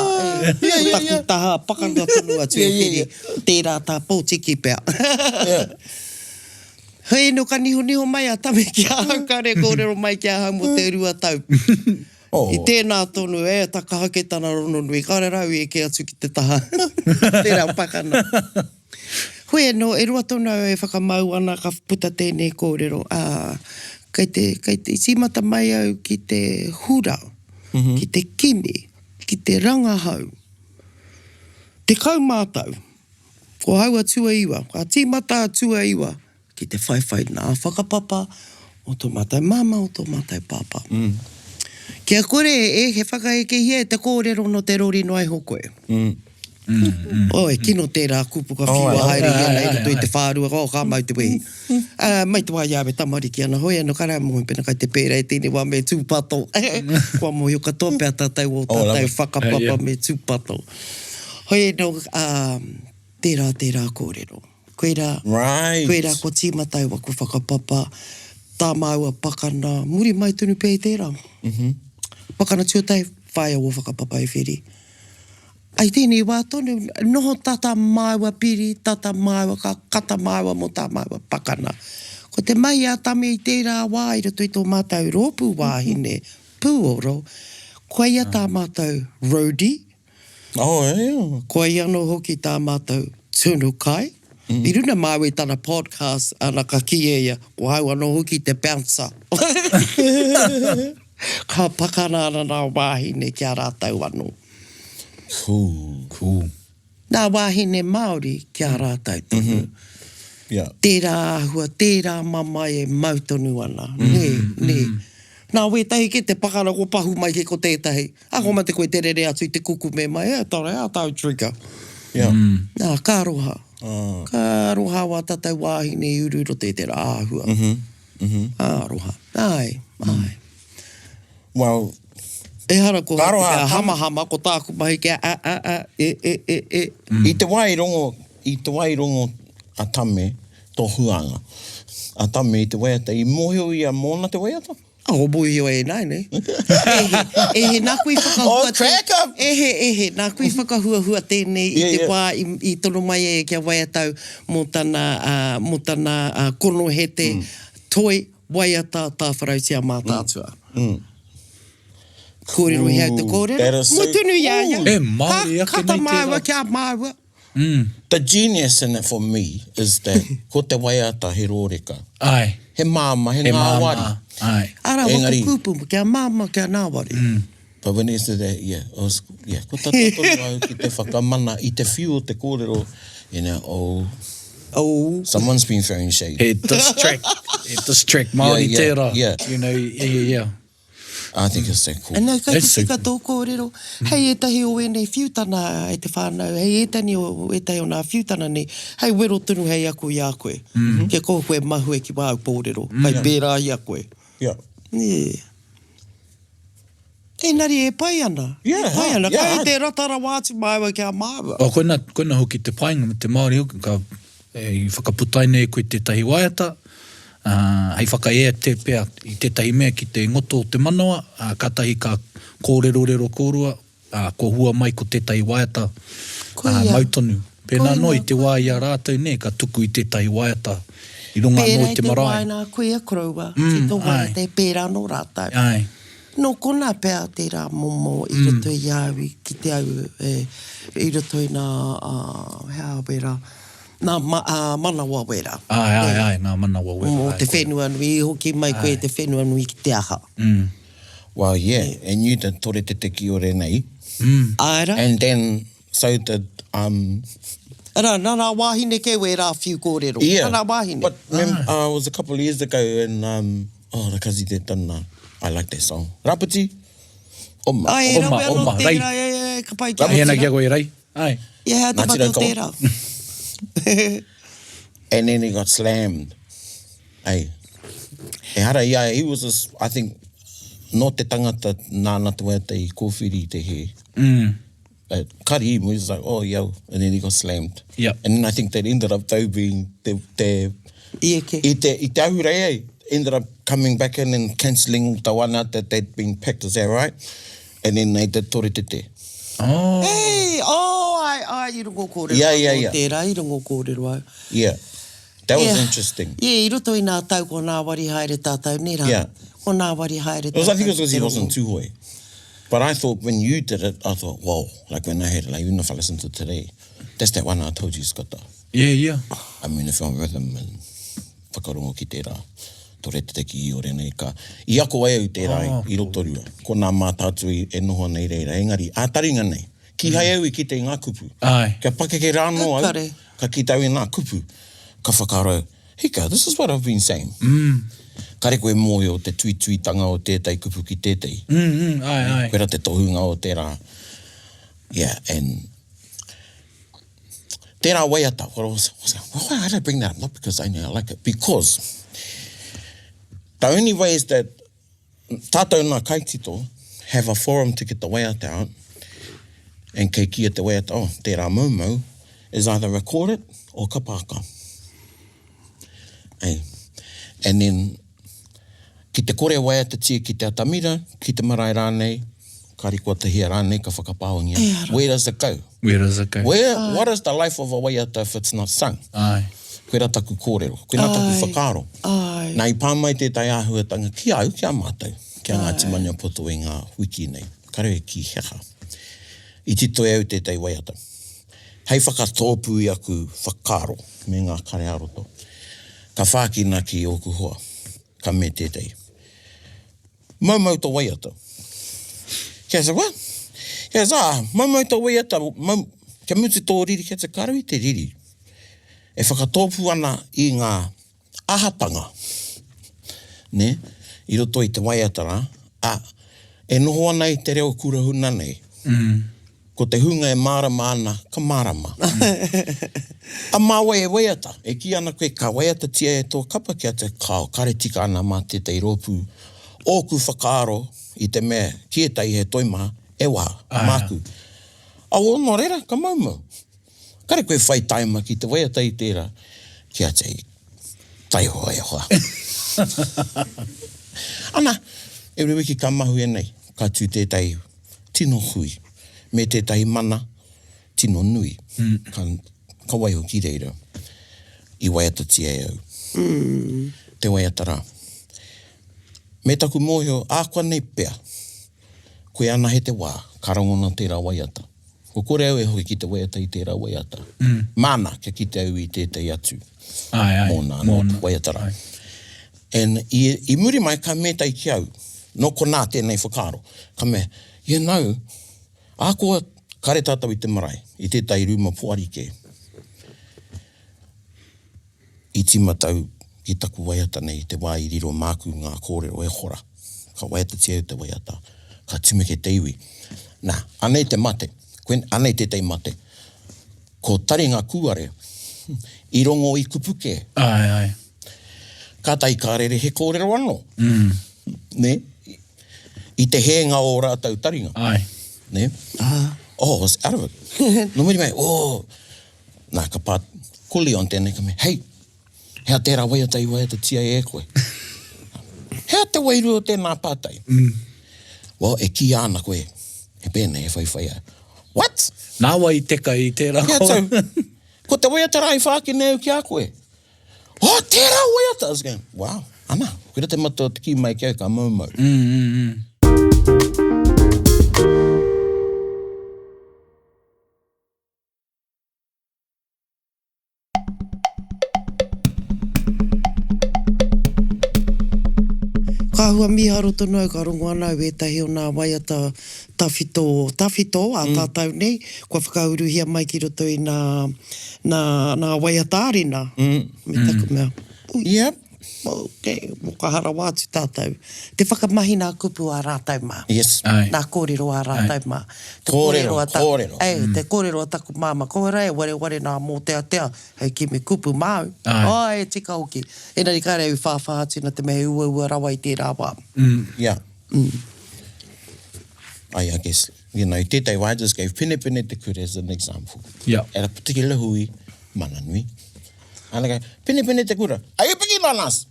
e, ko taku tahā pakanga tonu atu e Whiri, tērā tā pōtiki pea. Hei, nō ka nihoniho mai a Tame ki ahau, kāre e kōrero mai ki ahau mō te 2 tau. Oh. I tēnā tonu, e, takahake tana rononui, kāre rau i eke atu ki te taha. Tērā pakana. Hoi anō, e roa tonu au e whakamau ana ka puta tēnei kōrero, ā, kei te, kei te, i tīmata mai au ki te hura, ki te kimi, ki te rangahau. 10 tau, ko ahau a Tuaiwa, ka tīmata a Tuaiwa ki te whaiwhai nā whakapapa o tō mātou māmā, o tō mātou pāpā. Kia kore e he whakaekehia e te kōrero nō te rori noa iho koe. Oh, e kino tērā kupu ka whiua haerehia nei i roto i te whārua, oh, ka mau te wehi. Ā, mai te wā i a au e tamariki ana, hoi anō, ka rā mōhio pēnā kai te pērā i tēnei wā me tūpato. Kua mōhio katoa pea tātou ō tātou whakapapa me tūpato. Hoi anō, ā, tērā, tērā kōrero. Koirā, koirā kua tīmata ai waku whakapapa, tā māua pakana, muri mai tonu pea i tērā. Pakana tuatahi, whāia wō whakapapa e Whiri. I tēnei wā tonu, noho tata māua piri, tata māua, ka kata māua mō tā māua pakana. Ko te mahi a Tame i tērā wā i roto i tō mātou rōpū wāhine pūoro, koia tā mātou roadie, koia anō hoki tā mātou tunu kai. I runa māua i tana podcast, ana ka kī e ia, ko au anō hoki te bouncer. Ka pakana ana nā wāhine ki a rātou anō. Cool. Cool. Nā wāhine Māori ki a rātou tonu. Yeah. Tērā āhua, tērā mamae e mau tonu ana. Nē, nē. Nā wētahi kē te pakana ko pahu mai kē ko tētahi. A ko mate koe te rere atu i te kukume mai, e tara, e a tāu trigger. Yeah. Nā, ka aroha. Ka aroha wā tātou wāhine i uru i roto i tērā āhua. Ka aroha. Āe, āe. Well, Ehara ko Ka aroha te a hamahama, ko tāku mahi kia a, a, a, e, e, e, e. I te wā i rongo, i te wā i rongo a Tame tō huānga, a Tame i te waiata, i mōhio ia mōna te waiata? A ko mōhio e ināianei. E he, e he, nāku i whakahua Oh, crack up! E he, e he, nāku i whakahuahua tēnei i te wā i, i tono mai e kia waiatau mō tana, ā, mō tana, ā, konohete toi waiata tāwharautia Mātaatua. Kōrerohia au te kōrero, mutu nui i a ia. E Māori ake Ka kata nei tērā. māua ki a māua. The genius in it for me is that ko te waiata he rōreka. Āe. He māmā, he He māmā, ngāwari. āe. Arā, Engari. waku kupu, kia māmā, kia ngāwari. But when he said that, yeah, I was, yeah, ko tata tonu au ki te whakamana i te whiu o te kōrero, you know, oh, Oh. someone's been throwing shade. He diss track, he diss track Māori Yeah, yeah, tērā. yeah. You know, yeah, yeah, yeah. I think it's so cool. Ana, kei te That's so tika tō kōrero. Hei ētahi o ēnei whiutana e te whānau, hei ētani o ētahi o nā whiutana nei, hei wero tonu hei ako i a koe. Kia kua koe mahue ki wāu kōrero, kei pērā i a koe. Yeah. Nē. Engari e pai ana. Yeah, E pai ana. yeah. Kei te rata rawa atu māua ki a māua. Oh, koina, koina hoki te painga me te Māori hoki, ka, e, i whakaputaina e koe tētahi waiata, ā, hei whakaea te pea i tētahi mea ki te ngoto o te manawa, ā, kātahi ka kōrerorero kōrua, ā, kua hua mai ko tētahi waiata, ā, Koia. mau tonu. Pēnā Koina, noa i te wā i a rātou, nē, ka tuku i tētahi waiata i runga anō Pērā i i te te marae. wā nā koe a koroua, ki tō āe. waiata e pērā anō rātou. Āe. Nō konā pea tērā momo i roto i a au i kite au e, i roto i nā, ā, he aha wera, nā ma, ā, manawa wera. Āe, āe, āe, nā manawa wera, Mō āe, te koia. whenua nui, i hoki mai koe i te whenua nui ki te aha. Well, yeah, and you did Tore Te Te Kiore nei. Āe rā. And then, so did, um... Arā, nā nā wāhine kē wērā whiu kōrero. Yeah. Nā nā wāhine. But, mem, uh, it was a couple of years ago and, um, oh, the kazi te tana. I like that song. Rapiti? Oma. Ai, e Oma, rawe anō oma, rei. tērā, e, e, ka pai ki a Mihi ana ki a koe, Rei. Āe. Ia hea te Ngāti mate o Raukawa. tērā. And then he got slammed. Ei. Ehara i a ia, he was a, I think, nō te tangata nāna te waiata i kōwhiri i te hē. Mm. Uh, kari, he was like, oh, yo, and then he got slammed. Yep. And then I think that ended up though being te, te, I eke. i te, i te ahurei ai, ended up coming back in and cancelling the one out that they'd been picked, is that right? And then they did Tore Te Te. Oh. Hey, oh, ai, ai, i rongo kōrero Yeah, yeah, anō yeah. tērā, i rongo kōrero au. Yeah. That was Yeah. interesting. Yeah, i roto i nā tau ko Ngāwari haere tātou, nē rā? Yeah. Ko Ngāwari haere It was, I think it was tātou because ki he te wasn't rongo. Tūhoe. But I thought when you did it, I thought, whoa, like when I heard it, like even if I listen to it today, that's that one I told you's got the... Yeah, yeah. I mean, if I'm rhythm and whakarongo ki tērā, tore te ki i ore nei ka... I ako ai au tērā oh, i Rotorua, ko nā mātātua e noho ana i reira, engari, ā taringa nei, kīhai au i kite i ngā kupu. Ai. Kia pakeke rānō au, ka kite au i ngā kupu, ka whakaaro au, Hika, this is what I've been saying. Mm. Kare koe mōhio te tuituitanga o tētahi kupu ki tētahi. Mm, mm, ai, ai. Koira te tohunga o tērā. Yeah, and tērā waiata, what was, was, why did I bring that up? Not because I know I like it, because the only ways that Tātou nā kaitito have a forum to get the waiata out and kei kīia te waiata, oh, tērā moumou, is either record it or ka pāka. Ei. And then, ki te kore waiatatia ki te atamira, ki te marae rānei, ka rikoatahia rānei, ka whakapāongia. Where does it go? Where does it go? Where, what is the life of a waiata if it's not sung? Āe. Koirā taku kōrero, koirā taku whakaaro. Āe. Nā, i pā mai tētahi āhuatanga ki a au, ki a mātou, ki a Ngāti Maniapoto i ngā wiki nei. Kāre e kī he aha. I tito e au tētahi waiata. Hei whakatōpū i aku whakaaro me ngā kare ā-roto. Ka whākina ki ōku hoa, ka me tētahi. Maumau to waiata. Kia said, what? Kia said, ah, maumau to waiata, mau, kia mutu tō riri, kia said, kāre i te riri. E whakatōpū ana i ngā ahatanga, ne, i roto i te waiata rā, a, e noho ana i te reo kura huna nei. Mm. Ko te hunga e mārama ana, ka mārama. A mā wai e waiata? E kī ana koe ka waiatatia e tō kapa kia te kāo, kāre tika ana mā tētahi rōpū ōku whakaaro i te mea ki ētahi he toimaha, e wā, māku. Awo, nō reira, ka moumou. Kāre koe whai taima ki te waiata i tērā, kia te taihoa e hoa. Ana, every wiki ka mahue nei, ka tū tētahi tino hui, me tētahi mana tino nui, ka, ka waiho ki reira, i waiatatia e au. Te waiata rā. Me taku mōhio, ākuanei pea, koe anahe te wā, ka rangona tērā waiata. Kua kore au e hoki ki te waiata i tērā waiata. Māna, kia kite au i tētahi atu mōna anō te waiata rā. And i, i muri mai ka mētai ki au, nō konā tēnei whakaaro, ka mea, you know, ahakoa kare tātou i te marae, i tētahi rūma poari kē, I tīmata au ki taku waiata nei i te wā i riro māku ngā kōrero e hora. Ka waiatatia au te waiata, ka tumeke te iwi. Nā, anei te mate, koin, anei tētahi mate. Ko taringa kūare, i rongo i kupu kē. Āe, āe. Kātahi ka rere he kōrero anō. Mm. Nē? I te hēnga o ō rātou taringa. Āe. Nē? Ah. Oh, I was out of it. Nō muri mai, oh, Nā, ka pā ko Leon tēnei, ka mea, Hei, hea tērā waiata i waiatatia e koe? Hea te wairua o tēnā pātai? Mm. Well, e kīia ana koe, he pēnei, he whaiwhai ai. What? Nā wai i teka i tērā Kia tau, ko te waiata rā i whāki nei au ki a koe. Oh, tērā waiata! I was going, wow, ana, koira te mata o te kī mai ki au ka moumou. Mm, mm, mm. Ka hua mīharo tonu au ka rongo ana au ētahi o nā waiata tawhito, tawhito a tātou nei, kua whakauruhia mai ki roto i nā, nā, nā waiata-ā-rina, me taku mea, ui. Yep. Ok, mo kaha rawa atu tātou. Te whakamahi nā kupu a rātou mā. Yes. Aye. Nā kōrero a rātou mā. Te Kōrero, kōrero a taku, kōrero. Ei, te kōrero a taku māmā, ko wera e wareware nā mōteatea hei kimi kupu māu. Aye. Ae, tika hoki. Engari kāre au i whāwhā atu nā te mea he uaua rawa i tērā wā. Yeah. Aye, I guess, you know, tētahi wā I just gave Penepene Te Kura as an example. Yeah. At a particular hui, mana nui. And I go, Penepene Te Kura, are you picking on us?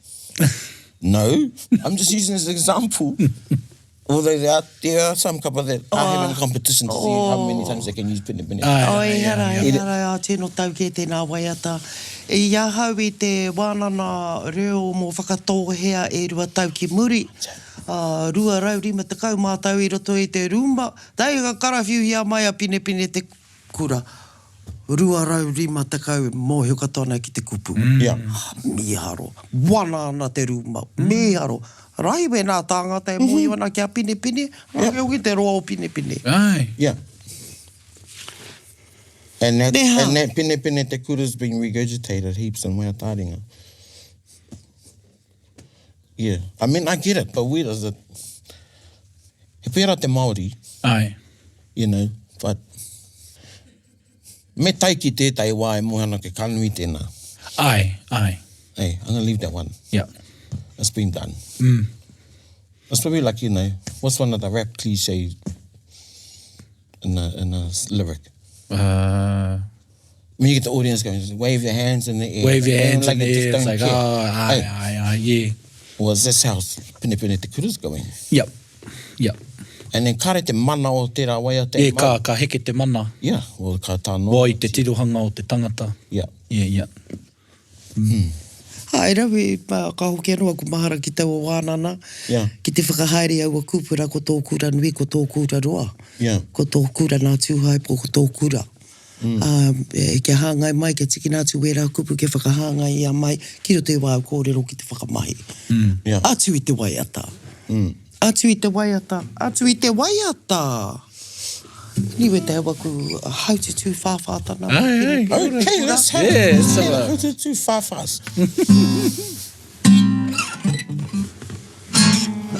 No, I'm just using as an example. Although there are, there are some kapa that are having a competition to see how many times they can use Penepene. Aye, Oh, aye, ehara, yeah, yeah. ehara, ā, tino tau kē tēnā waiata. I ahau i te wānana reo mō Whakatōhea e rua tau ki muri. 250 mātou i roto i te rūma, tae ka karawhiuhia mai a Pinepine te kura. 250 e mōhio katoa ana ki te kupu. Yeah. Mīharo. Wana ana te rūma. Mīharo. Rahi wēnā tāngata e mōhio ana ki a Pinepine, rahi hoki te roa o Pinepine. Aye. Yeah. And that, Nē hā? and that Pinepine te kura's been regurgitated heaps in Waiataringa. Yeah. I mean, I get it, but where does it... He pērā te Māori. Aye. You know, but... Me tae ki tētahi wā e moe ana ke ka nui tēnā. Aye, aye. Hey, I'm gonna leave that one. Yeah. It's been done. Mm. It's probably like, you know, what's one of the rap cliche in a, in a lyric? Uh... When you get the audience going, just wave your hands in the air. Wave your hands like in the just air. It's don't like, care. oh, aye, Hey. aye, aye, yeah. Well, is this how Pinepine Te Kura's going? Yep, yep. And then kare te mana o tērā waiata e Yeah, mau. ka, ka heke te mana. Yeah, well, ka tā noa. Wā i te tirohanga o te tangata. Yeah. Yeah, yeah. Āe rawe, ka hoki anō aku mahara ki taua wānana, Yeah. ki te whakahaere i aua kūpura, ko tō kura nui, ko tō kura roa, Yeah. ko tō kura nā Tūhaepo, ko tō kura. Ā, e, kia hāngai mai, kia tikina atu wērā kupu, kia whakahāngai ia mai ki roto i wāu kōrero ki te whakamahi. Yeah. Atu i te waiata. Atu i te waiata, atu i te waiata! Anyway, te hau aku haututū whāwhātana. Ai, ai. Okay, let's have Yeah, it. it's Let's have a- a haututū whāwhās.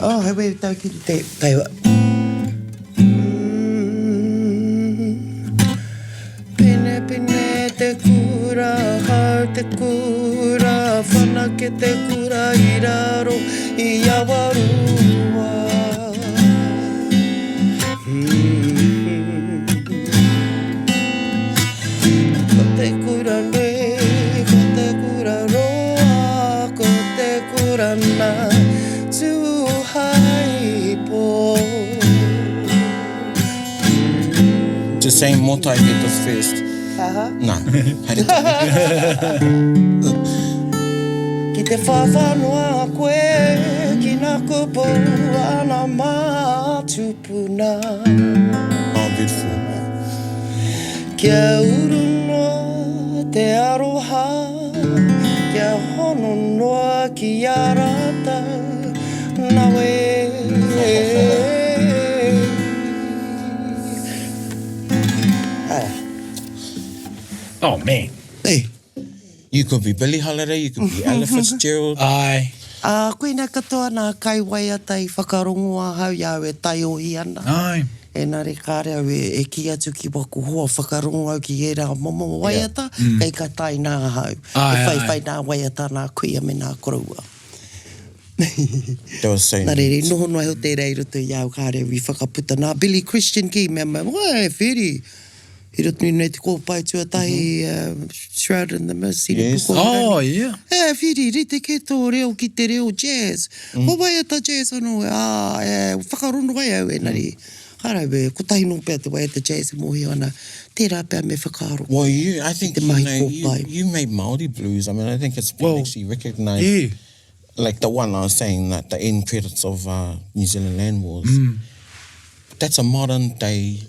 Oh, hei wei tau ki te taiwa. Pine pine te kura, hau te kura, whanake te kura i raro i Awarua. Ko te kura nui, ko te kura roa, ko te kura nā Tūhaepo. Just saying Motai did this first. Aha. Nā, haere tonu. Ki te whawha noa koe ki ngā kupu a ngā mātupuna. Oh, beautiful. Kia uru noa te aroha, kia hono noa ki a rātou, nawe e. Oh, man. Hey. You could be Billie Holiday, you could be Ella Fitzgerald. Aye. Ā, koina katoa nā kaiwaiata i whakarongo ahau i a au e taiohi ana. Aye. Engari kāre au e, e kī atu ki waku hoa whakarongo au ki ērā momo waiata, kei ka tae nā ahau. Aye, E aye. whaiwhai nā waiata nā kuia me nā koroua. That was so Nā reira, i neat. noho noa iho tērā i roto i a au, kāre au i whakaputa. Nā Billy Christian ki mea mai, Wai, Whiri, I roto nei te kōpae tuatahi, Shroud in the Mist, i Yes. Pukohurangi. Oh, yeah. E, Whiri, rite kē tō reo ki te reo jazz. Ko waiata jazz anō, ā, e, whakarono ai au engari, kāre au e, kotahi nō pea te waiata jazz e mōhio ana, tērā pea me whakaaro Well, you, I think, ki te you mahi know, you, kōpae. you made Māori blues. I mean, I think it's been Well, actually recognised. Yeah. Like the one I was saying, that the end credits of uh, New Zealand Land Wars. Mm. That's a modern day,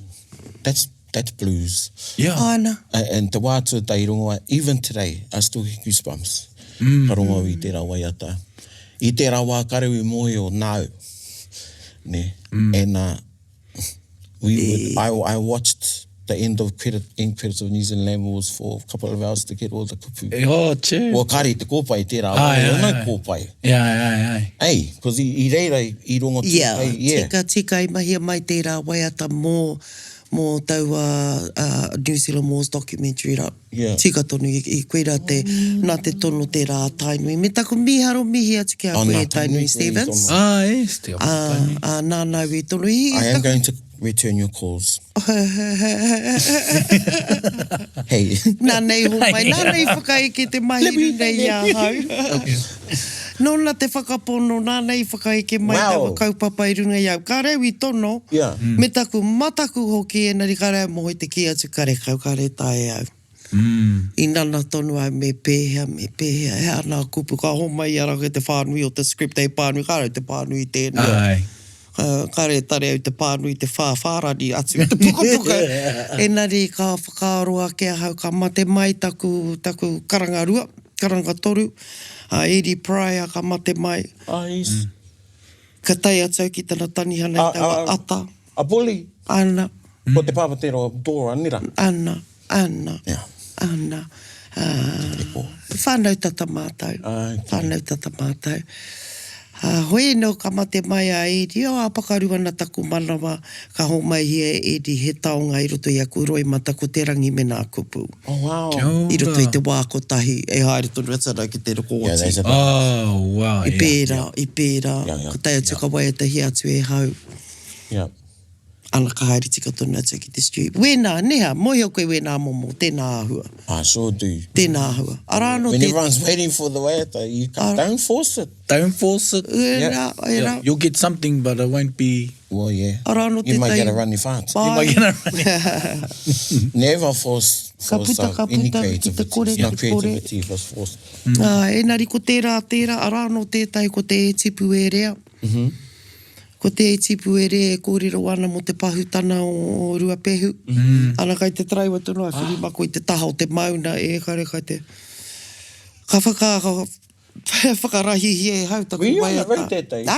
that's, that's blues. Yeah. Āna. And te wā tuatahi i rongo ai, even today, I still get goosebumps. Mm. Ka rongo au i tērā waiata. I tērā wā kāre au i mōhio nāu. Nē. Mm. And uh, we would, I, I watched the end of credit, end credits of New Zealand Land Wars for a couple of hours to get all the kupu. E, oh, che. Well, kāre i te kōpae tērā wā, Ai, ai, no ai. kōpae. Yeah, ai, ai, ai. Ei, cause i, i reira i, i rongo Yeah, tuatahi, yeah. tika, tika i mahia mai tērā waiata mō, mō taua uh, New Zealand Wars documentary rā. Yeah. Tika tonu, i, i koirā te, nā te tono tērā a Tainui. Me taku mīharo mihi atu ki a Oh, koe nā e Tainui Tainui koe i Stevens. tono. Ah, yes, te Ā, ā, nāna au i tono. I, I am going to Return your calls. Hey. Nāna i homai, nāna i whakaeke te mahiru nei i ahau. Nōna te whakapono, nāna i whakaeke mai Wow. taua kaupapa i runga i au. Kāre au i tono, Yeah. me taku mataku hoki, engari kāre au moe te kī atu karekau, kāre taea au. I nana tonu au me pēhea, me pēhea, he aha nā kupu ka homai i a rātou te whānui o te script hei pānui, kāre au te pānui i tēnā. Āe. Kāre e tare au te pānui te whā whārani atu i te pukapuka. Engari ka whakaaro ake ahau ka mate mai taku, taku karanga rua, karanga toru, a Eddie Pryor ka mate mai. Oh, he's. Ka tae atu au ki tana tanihana i taua ata. A Bully. Ana. Ko te pāpā tērā o Dora, nera? Ana, ana, Yeah. ana. Ā, Te pō. whānau tata mātou. Okay. Whānau tata mātou. Ā, hoi anō ka mate mai a Eddie, oh, ā, pakaru ana taku manawa, ka hōmaihia e Eddie he taonga i roto i aku roimata ko te rangi me nā kupu. Oh, wow. Kia ora. I roto i te wā kotahi e haere tonu atu ana ki te roko Yeah, oti. there's a Oh, wow, I yeah. pērā, i pērā, Yeah, yeah. ka tae atu ka waiatahia atu e hau. Yeah. Ana ka haere tika tonu atu ki te street. Wēnā, neha, mōhio koe wēnā momo, tēnā āhua. I sure do. Tēnā āhua. Arā anō When te... everyone's waiting for the waiata, you can't, don't force it. Don't force it. Ērā, ērā. Yeah. You'll get something, but it won't be... Well, yeah. Arā anō You might tētahi- get a runny fart. Bye. You might get a runny... Never force, Ka force puta, uh, ka any puta, ki te creativity. kore, It's not ki te kore. creativity if it's forced. Ā, engari ko tērā, tērā, arā anō tētahi ko te e tipu e rea. Ko te e tipu e rea e kōrero ana mō te pahutana o Ruapehu. Ana kai te taraiwa tonu a Whirimako i te taha o te mauna e kare kai te ka whaka ka whakarahihia e hau taku Were you on the waiata. road that day? Ā,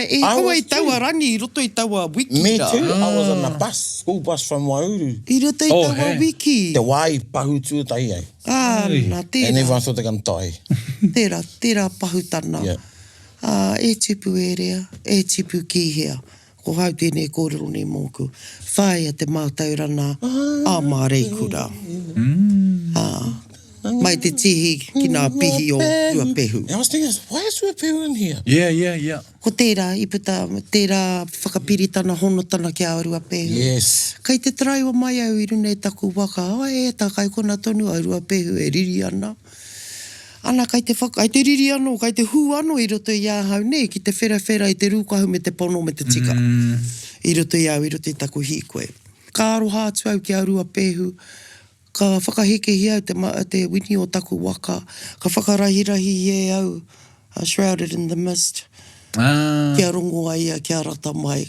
e I kaua was i taua too. rangi i roto i taua wiki Me rā. too, I was on the bus, school bus from Waiouru. I roto i Oh, taua he. wiki. Te wā i pahu tuatahi ai. Ā, nā, And tērā, everyone thought they're gonna die. tērā, tērā pahutana. Yeah. Ā, e tipu e rea, e tipu ki hea? Ko hau tēnei kōrero nei mōku. Whāia te mātaurana a Māreikura. Ā, mai te tihi ki nā pihi o Ruapehu. And I was thinking, why is Ruapehu in here? Yeah, yeah, yeah. Ko tērā i puta, tērā whakapiritana honotana ki a Ruapehu. Yes. Kei te taraiwa mai au i runga i taku waka, e tā kai kona tonu a Ruapehu e riri ana. Ana, kai te whaka, kai te riri anō, kai te hū anō i roto i ahau, nē, ki te wherawhera i te rūkahu me te pono me te tika i roto i au, i roto i taku hīkoi. Ka aroha atu au ki a Ruapehu, ka whakahekehia au te, te wini o taku waka, ka whakarahirahihia e au a Shrouded in the Mist, kia rongo ai ia, kia rata mai,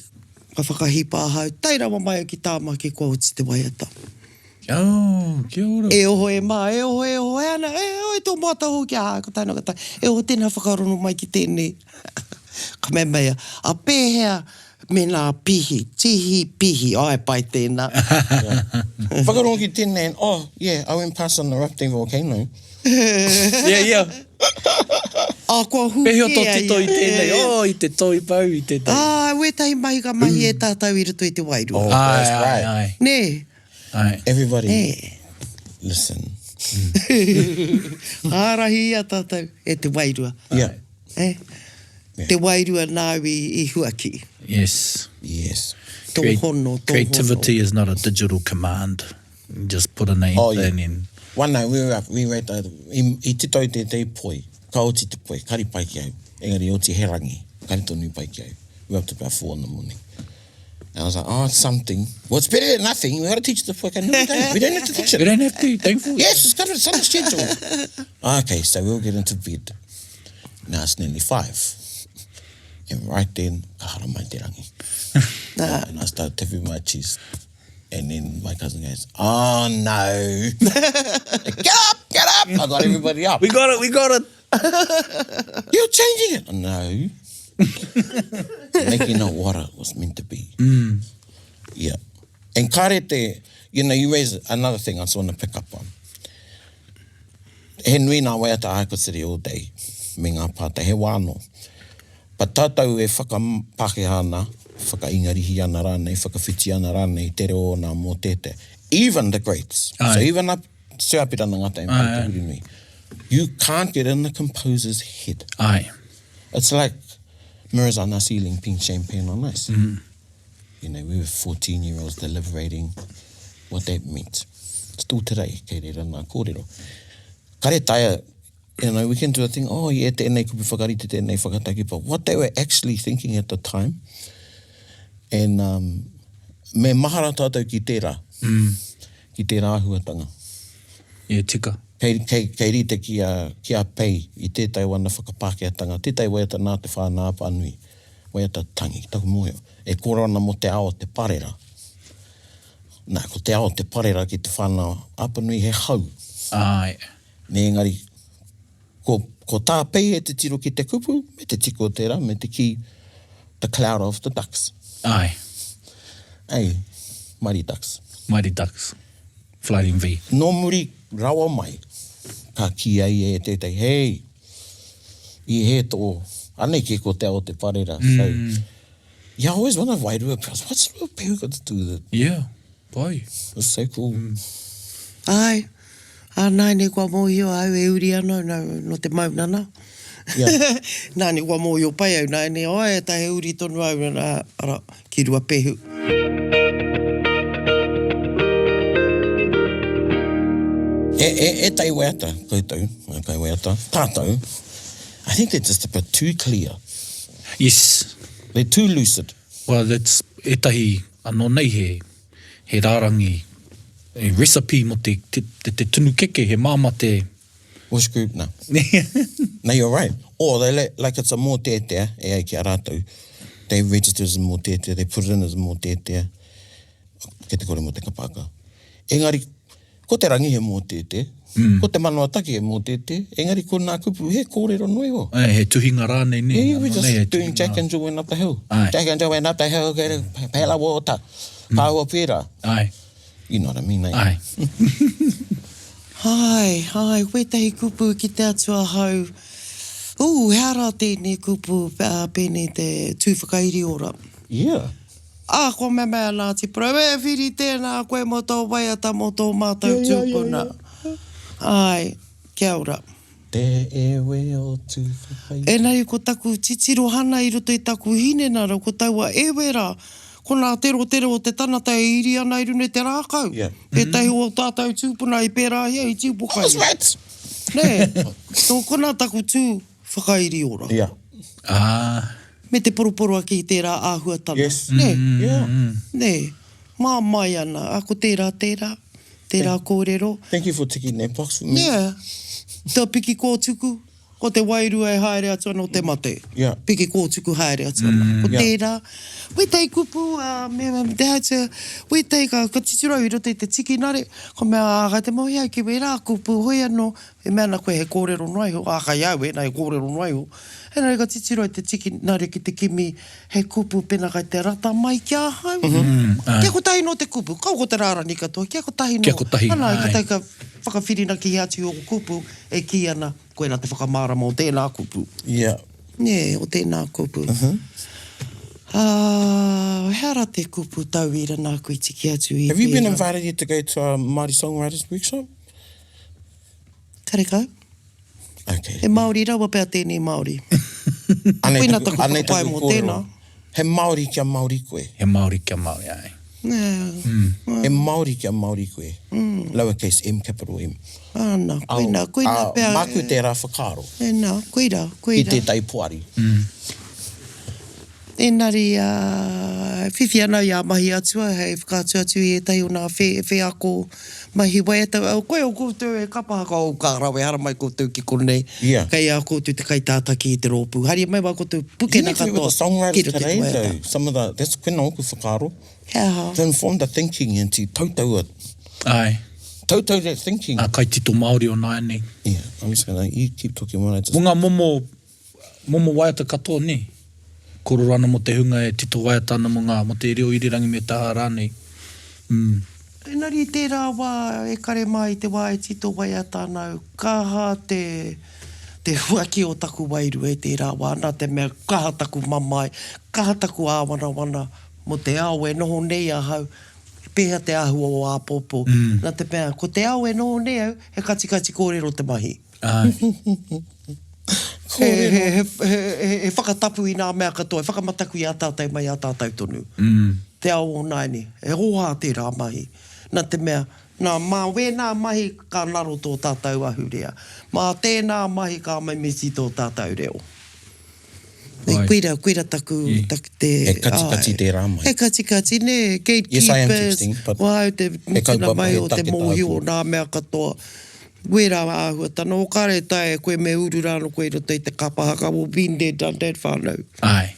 ka whakahipa ahau, tae rawa mai au ki Tāmaki kua oti te waiata. Oh, kia ora. E oho e mā, e oho, e oho, e ana, e oho, e tō moata hou ki ahau, ko tāna, ko tāna, e oho tēnā whakarono mai ki tēnei. Ka mea mai ia, a pēhea me nā pihi, tihi, pihi, ae pai tēnā. Whakarongo ki tēnei and oh, yeah, I went past an erupting volcano. Yeah, yeah. A kua hū Pēhea kē tō a tito ia. i tēnei, oh, i te toi pau, i te toi. Ā, wētahi mahi ka mahi e tātou i roto i te wairua. Oh, Ae, that's ae, right. ae. Nē? Ae. Everybody, Nē. listen. Ka ārahi i a tātou e te wairua. Yeah. Eh? Te wairua nāu i, i huaki. Yes. Yes. Tō Creat- hono, tō hono. Creativity is not a digital command. You just put a name Oh, yeah. thing in. One night we were up, we were at the, i, i tito i tētehi poi, ka oti te poi, kari pai ki au, engari oti he rangi, kari tonu pai ki au. We were up to about four in the morning. And I was like, oh, it's something. Well, it's better than nothing. We've got to teach the poi. No, we don't. We don't have to teach it. We don't have to, thankful. Yes, it's got it's on the schedule. okay, so we'll get into bed. Now it's nearly five. And right then, ka haramai te rangi. and I started tapping my chest. And then my cousin goes, oh no. get up, get up. I got everybody up. We got it, we got it. You're changing it. No. Making it what it was meant to be. Yeah. And karete, you know, you raise another thing I just want to pick up on. He nui nā waiata I could sit here all day me ngā pātai, he wā anō. But tātou e whakapākehā ana, whakaingarihi ana rānei, whakawhiti ana rānei i te reo o nā mōteatea. Even the greats. Aye. So even up Sir Apirana Ngata and Aye, Te Hurinui. You can't get in the composer's head. Aye. It's like mirrors on our ceiling, pink champagne on ice. You know, we were 14 year olds deliberating what that meant. Still today, kei reira nā kōrero. Kare taea, you know, we can do a thing, oh yeah, tēnei kupu whakarite, tēnei whakataki, but what they were actually thinking at the time, and um, me mahara tātou ki tērā, ki tērā āhuatanga. Yeah, tika. Kei, kei, kei rite ki a, ki a Pei i tētahi o ana whakapākehātanga, tētahi waiata nā Te Whānau-a-Apanui, waiata tangi, taku mōhio, e kōrero ana mō te ao o te parera. Nā, ko te ao o te parera ki Te Whānau-a-Apanui he hau. Āe. Nē, engari, ko, ko tā Pei e titiro ki te kupu, me te tiko o tērā, me te kī, the cloud of the ducks. Āe. Ei, mighty ducks. Mighty ducks. Flying V. Nō muri rawa mai, ka kī ai e tētahi, Hei, i hē tō, anei kē ko te ao te parera. So, yeah, I always wondered why Ruapehu, what's Ruapehu got to do with it? Yeah, pai. It's so cool. Āe, ā, nāianei kua mōhio au e uri ana au nō te mauna nā. Yeah. Nāianei kua mōhio pai au nāianei, āe, ta he uri tonu au, nā, arā, ki Ruapehu. E, e, e tai waiata koutou, e kai waiata, tātou, I think they're just a bit too clear. Yes. They're too lucid. Well, that's ētahi anō nei he, he rārangi, he recipe mō te, te, te, te tunu keke, he māmā te, Which group na? No, you're right. Or they let, like it's a mōteatea, e ai ki a rātou. They register as a mōteatea, they put it in as a mōteatea. Kei te kore mō te kapaka. Engari, ko te rangi he mōteatea, mm. ko te manawa taki he mōteatea, engari ko nā kupu he kōrero noa iho. Ai, he tuhinga rānei, nē. Yeah, we just doing Jack and Jill went up the hill. Ai. Jack and Jill went up the hill, get a pail of water. Mm. Kāua pērā. Ai. You know what I mean, eh? Ai. Āe, āe, wētahi kupu ki te atu ahau, ū, he ara tēnei kupu, ā, pēnei te tū whakairi ora. Yeah. Ā, kua mea mai a Ngāti Porou, e whiri tēnā koe mō tō waiata mō tō mātou tūpuna. Āe, kia ora. Te ewe o Tūwhakairi. Engari ko taku titiro hana i roto i taku hinengaro, ko taua ewe ra, ko nā terotero o te tanata e iri ana i runa i te rākau. Yeah. Tētahi o ō tātou tūpuna i pērāhia i Tīpokai. I was right! Nē, nō konā taku tū whakairi ora. Yeah. Ah. Me te poroporoaki i tērā āhuatanga. Yes. Nē. Yeah. Nē. Mā mai ana, ā, ko tērā tērā, tērā kōrero. Thank you for ticking that box for me. Yeah. Te piki kōtuku, ko te wairua e haere atu ana o te mate. Yeah. Piki kōtuku haere atu ana. Ko Yeah. tērā, wētahi kupu, ā, me, me te haere, wētahi ka, ka titiro au i roto i te tikinare, ka mea, ā, kai te moe au ki wērā kupu, hoi anō, e mea ana koe he kōrero noa iho, ā, kai au ēnā he kōrero noa iho. Engari ka titiro i te tikinare ki te kimi he kupu pena kai te rata mai ki ahau. Kia kotahi no te kupu, kaua ko te rārani katoa, kia kotahi no. Kia kotahi, Ana, āe. kotahi ka whakawhirinaki atu i ō kupu e kī ana, koina te whakamārama o tēnā kupu. Yeah. Nē, o tēnā kupu. Ā, he ara te kupu tauira nāku i tiki atu i Have you been tērā. invited yet to go to a Māori Songwriters Workshop? Karekau. Okay. He Māori rawa pea tēnei Māori. Anei Koina taku, taku anei whakapae taku mō kōrero. tēnā. He Māori kia Māori koe. He Māori kia Māori, āe. Nē. He Māori kia Māori koe. Lowercase m, capital M. Āna, koina, koina Ā, pea. Māku tērā whakaaro. Ēnā, koira, koira. Ki tētahi poari. Engari, ā, whiwhi ana i ā mahi atua hei whakaatu atu i ētahi o nā whe, wheako mahi waiata. Oh, koe o koutou e kapa haka, oh, ka rawe, haramai koutou ki konei. Yeah. Kei a koutou te kaitātaki i te rōpū. Haria mai wā koutou pukena You need to be with katoa the songwriters ki roto i te today, waiata. though. Some of the, that's koina ōku whakaaro. He aha? To inform the thinking and to tautaua. Āe. Tautau that thinking. Ngā kaitito Māori o nāianei. Yeah, I'm just gonna, you keep talking while I just. Mō ngā momo Momo waiata katoa, nē? Kōrero ana mō te hunga e tito waiata ana mō ngā, mō te reo irirangi me te aha rānei. Mm. Engari i tērā wā e kare mā i te wā e tito waiata ana au, kaha te, te huaki o taku wairua i tērā wā, nā te mea kaha taku mamae, kaha taku āwanawana mō te ao e noho nei ahau, he pēhea te āhua o āpōpō, nā te mea ko te ao e noho nei au, he katikati kōrero te mahi. Āe. He, he, he, he, he whakatapu i nā mea katoa, he whakamataku i a tātou mai a tātou tonu. Mm. Te ao o nāianei, he hōhā tērā mahi. Nā te mea, nā, mā wēnā mahi ka ngaro tō tātou ahurea. Mā tēnā mahi ka mimiti tō tātou reo. Ai. Koira, koira taku, taku te... He katikati āe. tērā mahi. He katikati, nē, Yes, I am gatekeepers, texting, but ko au te he mutunga kaupapa, mai he o te take mōhio tāku. o nā mea katoa. Wērā āhuatana, o kāre e taea e koe me uru rānō koe i roto i te kapa haka, well been there done that whānau. Āe.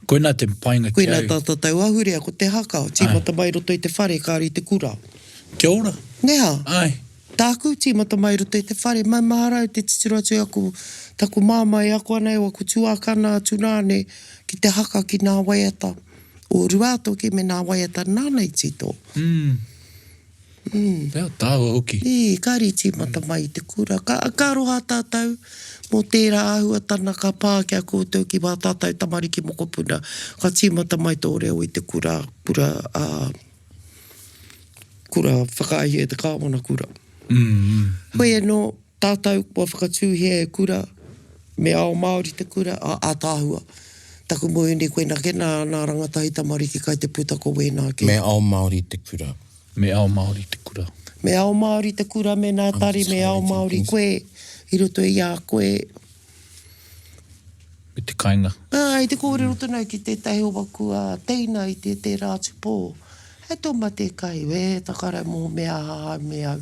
Koinā te painga ki au. Koinā tā tātou ahurea, ko te haka, tīmata mai i roto i te whare, kāre i te kura. Kia ora. Nē hā? Āe. Tāku, tīmata mai i roto i te whare, maumahara au te titiro atu i aku, taku māmā e ako ana i waku tuākana, tūnāne, ki te haka ki nā waiata o Ruātoki me nā waiata nāna i tito. Mm. Ea, tāua hoki. Ī, kāre i tīmata mai i te kura. Ka, ka aroha tātou mō tērā āhuatana ka pā ki a koutou, ki wā tātou tamariki mokopuna. Ka tīmata mai tō reo i te kura, kura, ā, kura whakaaehia e te kāwana kura. Hoi anō, Tātou kua whakatūhia e kura, me ao Māori te kura, a ātaahua. Taku mohini koina ke nā, nā rangatahi tamariki kai te puta ko wēnā ke. Me ao Māori te kura. Me ao Māori te kura. Me ao Māori te kura me nā tari me ao Māori koe i roto i a koe. Me te kainga. Ā, i te kōrero tonu au ki tētahi o waku teina i te tērā atu pō. Hei tō mate kai, e takara mō me aha au me au.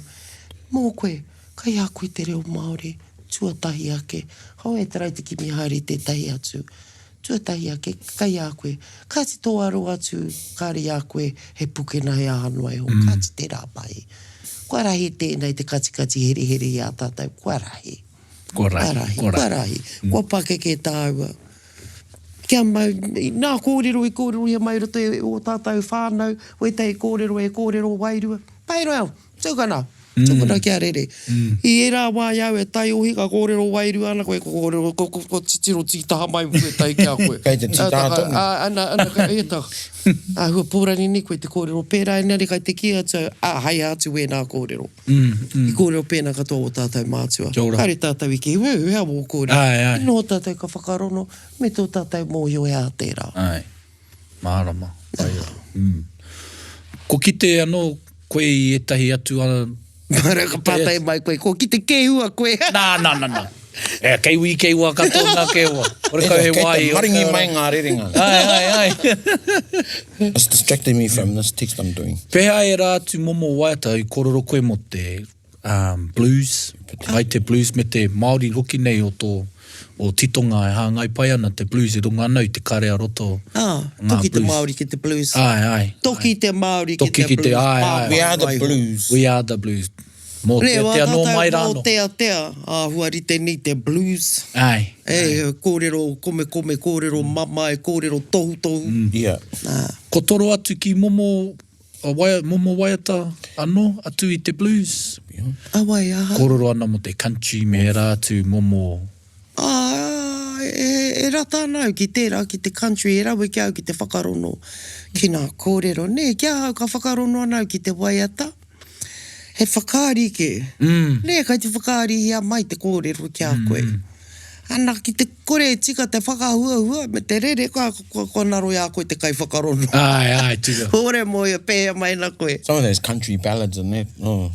Mō koe, kai a koe te reo Māori, tuatahi ake. Hoi e tarai te kimi haere i tētahi atu. Tuatahi ake, kai a koe. Kāti tō aro atu, kāre i a koe he pukena he aha noa iho, kāti tērā mahi. Kua rahi tēnei te katikati herehere i a tātou, kua rahi. Kua rahi, kua rahi. Kua rahi, kua pakeke tāua. Kia mau, nā kōrero i kōrerohia mai i roto i ō tātou whānau, wētahi kōrero e kōrero wairua. Pai rawa, tukuna, tukuna kia rere. I ērā wā i a au e taiohi ka kōrero wairua ana koe, ka kōrero, ko, ko, ko titiro tītaha mai wētahi ki a koe. Kei te tītaha tonu. Ā, ana, ana, e tā, āhua pōrangi nei koe te kōrero pērā, engari kai te kī atu au, ā, hai aha atu wēnā kōrero. I kōrero pēnā katoa ō tātou mātua. Kia ora. Kāre tātou i kī, Wū, he awa ō kōrero. Āe, āe. I noho tātou ka whakarono, me tō tātou mōhio he aha tērā. Āe. Mārama. Pai ra. Mm. Ko kite anō koe i ētahi atu a... Mara ka pātai mai koe, ko kite kēhua koe. Nā, nā, nā, nā. E, kei wī, kei wā katoa ngā kēhua. Horekau he Kei wā te i... maringi mai ngā rerenga. Āe, āe, āe. It's distracting me from this text I'm doing. Pēhea ērā atu momo waiata i kōrero koe mō te um, blues, ai te blues me te Māori hoki nei o tō o titonga e hāngai pai ana te blues i runga ana i te kare a roto Ah, ngā toki te blues. Māori ki te blues. Āe, āe. Toki te Māori ki Toki te ki te, blues. āe, āe. We are the blues. We are the blues. Mōteatea nō mai rānō. Mōteatea, āhua rite nei te blues. Āe. E, kōrero komekome, kōrero mamae, kōrero tohutohu. Yeah. Ko toro atu ki momo, waia, momo waiata anō, atu i te blues. A wai, aha? Kōrero ana mō te country me ērā atu momo. Ā, e, e rata ana au ki tērā, ki te country, e rawe ki a au ki te whakarono ki ngā kōrero, nē, ki ahau ka whakarono ana au ki te waiata. He whakaari kē. Nē, kai te whakaarihia mai te kōrero ki a koe. Ana, ki te kore e tika te whakahuahua me te rere, kua, kua, kua ngaro i a koe te kaiwhakarono. Āe, āe, tika. Hore mō ia, pēhea mai ana koe. Some of those country ballads and that, oh.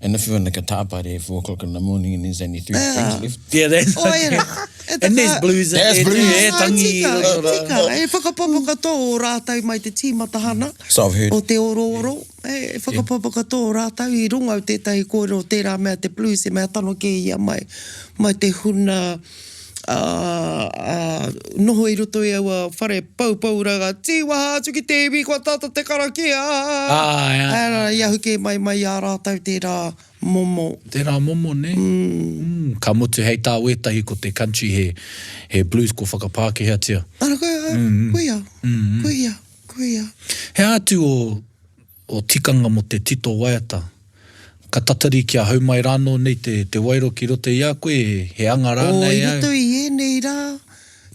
And if you're in the guitar party at 4 o'clock in the morning and there's only three strings left. Yeah, that's Oh, era. E And there's blues in There's there too, blues. e tangi. Tika, tika. E whakapapa katoa o rātou mai te tīmatahana So I've heard. o te orooro. E whakapapa katoa o rātou i rongo au tētahi kōrero tērā mea te blues he mea tano kē ia mai mai te huna ā, ā, noho i roto i aua whare poupouranga tīwaha atu ki te iwi kua tata te karakia. Āe, āe. Āe, i ahu kē mai mai i a rātou tērā momo. Tērā momo, nē? Mm. Ka mutu hei tā wētahi ko te country he, he blues kua whakapākehātia. Ara, koia, koia, koia, koia. He aha atu o, o tikanga mō te tito waiata? Ka tatari kia hau mai rānō nei te, te waero ki roto i a koe, he anga Oh, rānei i au? roto i ēnei rā,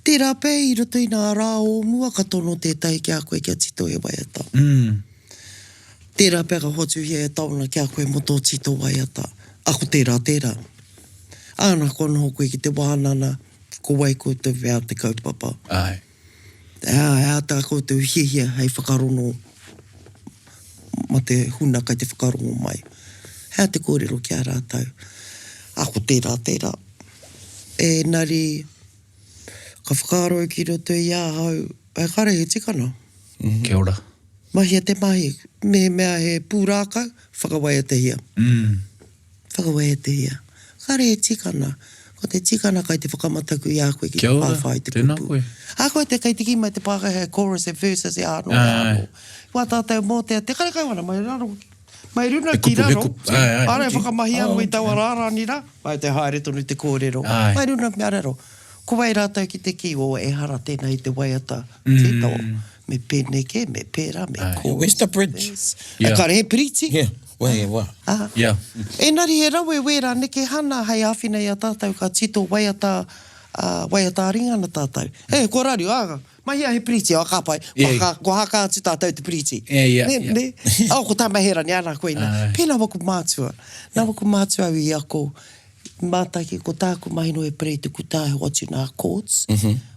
tērā pea i roto i ngā rā o mua ka tono tētahi ki a koe kia tito he waiata. Mm. Tērā pea ka hoatuhia e taona ki a koe mō tō tito waiata, a ko tērā tērā. Āna, kua noho koe ki te wānana, ko wai koutou wea te kaupapa. Āe. He aha tā koutou hiahia hei whakarongo ma te huna kai te whakarongo mai. He aha te kōrero ki a rātou, a ko tērā tērā. Ēnari, ka whakaaro au ki roto i ahau, e kare he tikana. Kia ora. Mahia te mahi, mehemea he pūrākau, whakawaiatahia. Whakawaiatahia. Kāre e tikana. Ko te tikana kai te whakamataku i a koe ki te whāwhā i te kupu. Ahakoa te kai te kī mai te Pākehā he chorus, he verses, he āno, he āno. Wā tātou mōteatea, karekau ana mai raro, mai runa ki raro. Āre whakamahia koe i taua rārani rā, mai te haere tonu te kōrero. Mai runa ki raro. Ko wai rātou ki te kī, oh, ehara tēnā i te waiata tito, me pēnei kē, me pērā, me chorus. Where's the bridge? Kāre he piriti. Yeah. Wē, wā. Ā. Yeah. Engari he rawe wērā nekehana hei āwhina i a tātou ka tito waiata, ā, waiata ā-ringa ana tātou. E, kua raru, ā, mahia he piriti, ā, ka pai, kua haka, kua haka atu tātou te piriti. Yeah, yeah, Nē, yeah. nē. Ā, ko tā Maherani, ana, koina. Āe. Pēnā waku mātua. Nā waku mātua au i ako, Mātaki, ko tāku mahi noa e pere i te kutā he hoatu nā chords.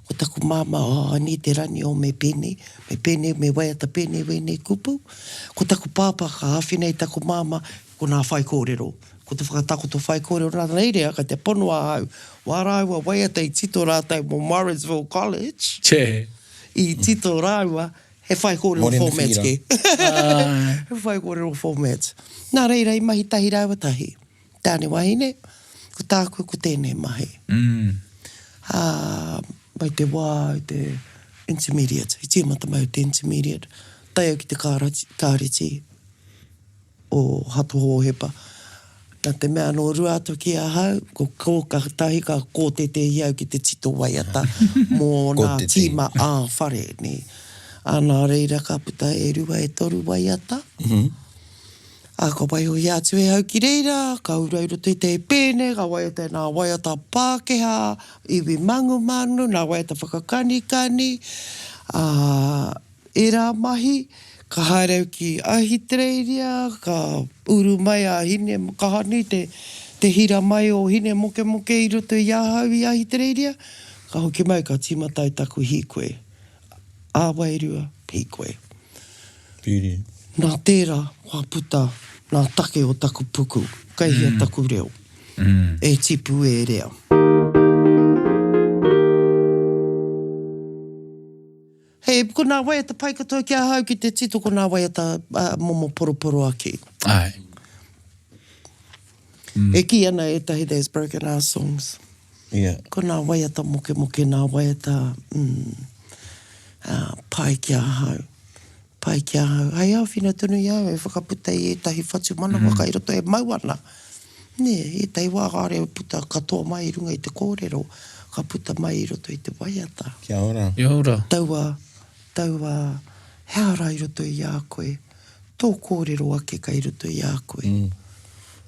Ko taku māmā, oh, I need te rani o me pēnei, me pēnei, me waiata pēnei wēnei kupu. Ko taku pāpā ka āwhina i taku māmā, ko nā whaikōrero. Ko te whakatakoto whaikōrero nā reira, kei te pono ahau, wā rāua waiata i tito rātou mō Morrinsville College, Che. i tito rāua, he whaikōrero Morena format Whira. kē. He whaikōrero format. Nā reira i mahi tahi rāua tahi. Tāne wahine, ko tāku ko tēnei mahi. Ā, mai te wā i te intermediate, i tīmata mai o te intermediate, tae au ki te kārati, kāreti o Hato Hōhepa. Nā te mea nō Ruātoki ahau, ko kōkatahi ka kōtete i au ki te tito waiata mō nā tīma ā-whare, nē. Ā, nā reira ka puta e rua e toru waiata. Ā, ka waihoia atu e au ki reira, ka uru au i roto i te pēne, ka waiata i nā waiata Pākehā, iwi mangumanu, nā waiata whakakanikani, ā, ērā mahi. Ka haere au ki Ahitereiria, ka uru mai a Hine, kaha nui te, te hira mai o Hine Mokemoke i roto i ahau i Ahitereiria. Ka hoki mai, ka tīmata ai taku hīkoi. Ā-wairua, hīkoi. Piri. Nā tērā kua puta ngā take o taku puku, kei hea taku reo, e tipu e rea. He, ko nā waiata pai katoa ki ahau ki te tito ko nā waiata momo poroporoaki. Āe. E kī ana ētahi there's broken ass songs. Yeah. Ko nā waiata mokemoke, nā waiata mm, uh, pai ki ahau. Pai ki ahau. Hei āwhina tonu i ahau e whakaputa i ētahi whatumanawa mm. kai roto e mau ana. Nē, ētahi wā kāore e puta katoa mai i runga i te kōrero, ka puta mai i roto i te waiata. Kia ora. Kia ora. Taua, taua, he ara i roto i a koe. Tō kōrero ake kei roto i a koe.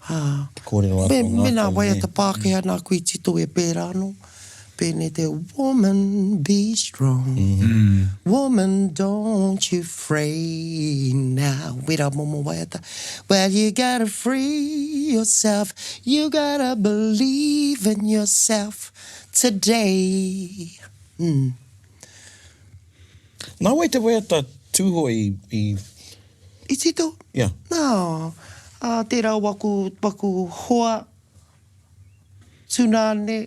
Ā, Te kōrero a tō ngākau, me nā nē. waiata Pākehā nāku i tito e pērā anō, pēnei te Woman be strong, woman don't you fray now, wērā momo waiata. Well you gotta free yourself, you gotta believe in yourself today. Mm. Nā wai te waiata Tūhoe i, i. I tito? Yeah. Nā, ā, tērā o waku, waku hoa, tūnāne,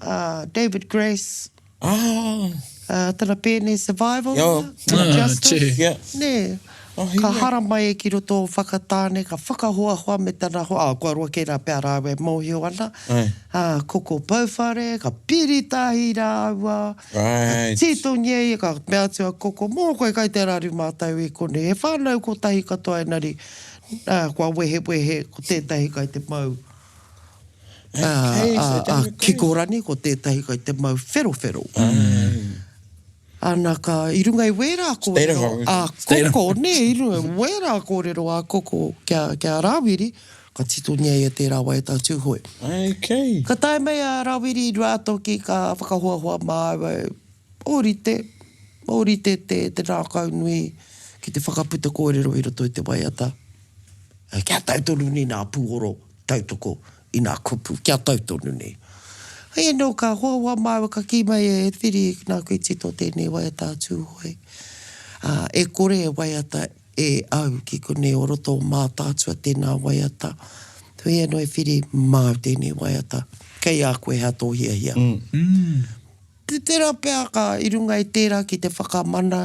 ā, David Grace. Ah. Ā, tana pēne Survival, Yeah. tana Ah, Justice. che. Yeah. Nē. Oh, Ka hina. haramai ki roto o Whakatāne, ka whakahoahoa me tana hoa, ā, kua roa kē rā pea rāua e mōhio ana, Aye. ā, koko pouwhare, ka piri tahi rāua, ka Right. tītongia ia, ka mea atu a Koko, mō koe kai te raru mātou i konei, he whānau kotahi katoa engari, ā, kua wehewehe, ko tētahi kai te mau, ā, Okay, ā, so ā, David Grace. kikorangi, ko tētahi kai te mau wherowhero. Aye. Ana ka, i runga i wērā kōrero a Koko, nē, i runga i wērā kōrero a Koko ki a, ki a Rāwiri, ka titongia ia tērā waiata a Tūhoe. Okay. Ka tae mai a Rāwiri i Ruātoki, ka whakahoahoa māua, ōrite, ōrite te, te rākaunui ki te whakaputa kōrero i roto i te waiata. Kia tau tonu nei nā pūoro tautoko i nā kupu, kia tau tonu nei. Hei anō, ka hoahoa māua, ka kī mai e Whiri, nāku i tito tēnei waiata a Tūhoe. Ā, e kore e waiata e au ki konei o roto o Mātaatua tēnā waiata. Hoi anō e Whiri, māu tēnei waiata. Kei a koe hea tō hiahia. Tērā pea ka, i runga i tērā ki te whakamana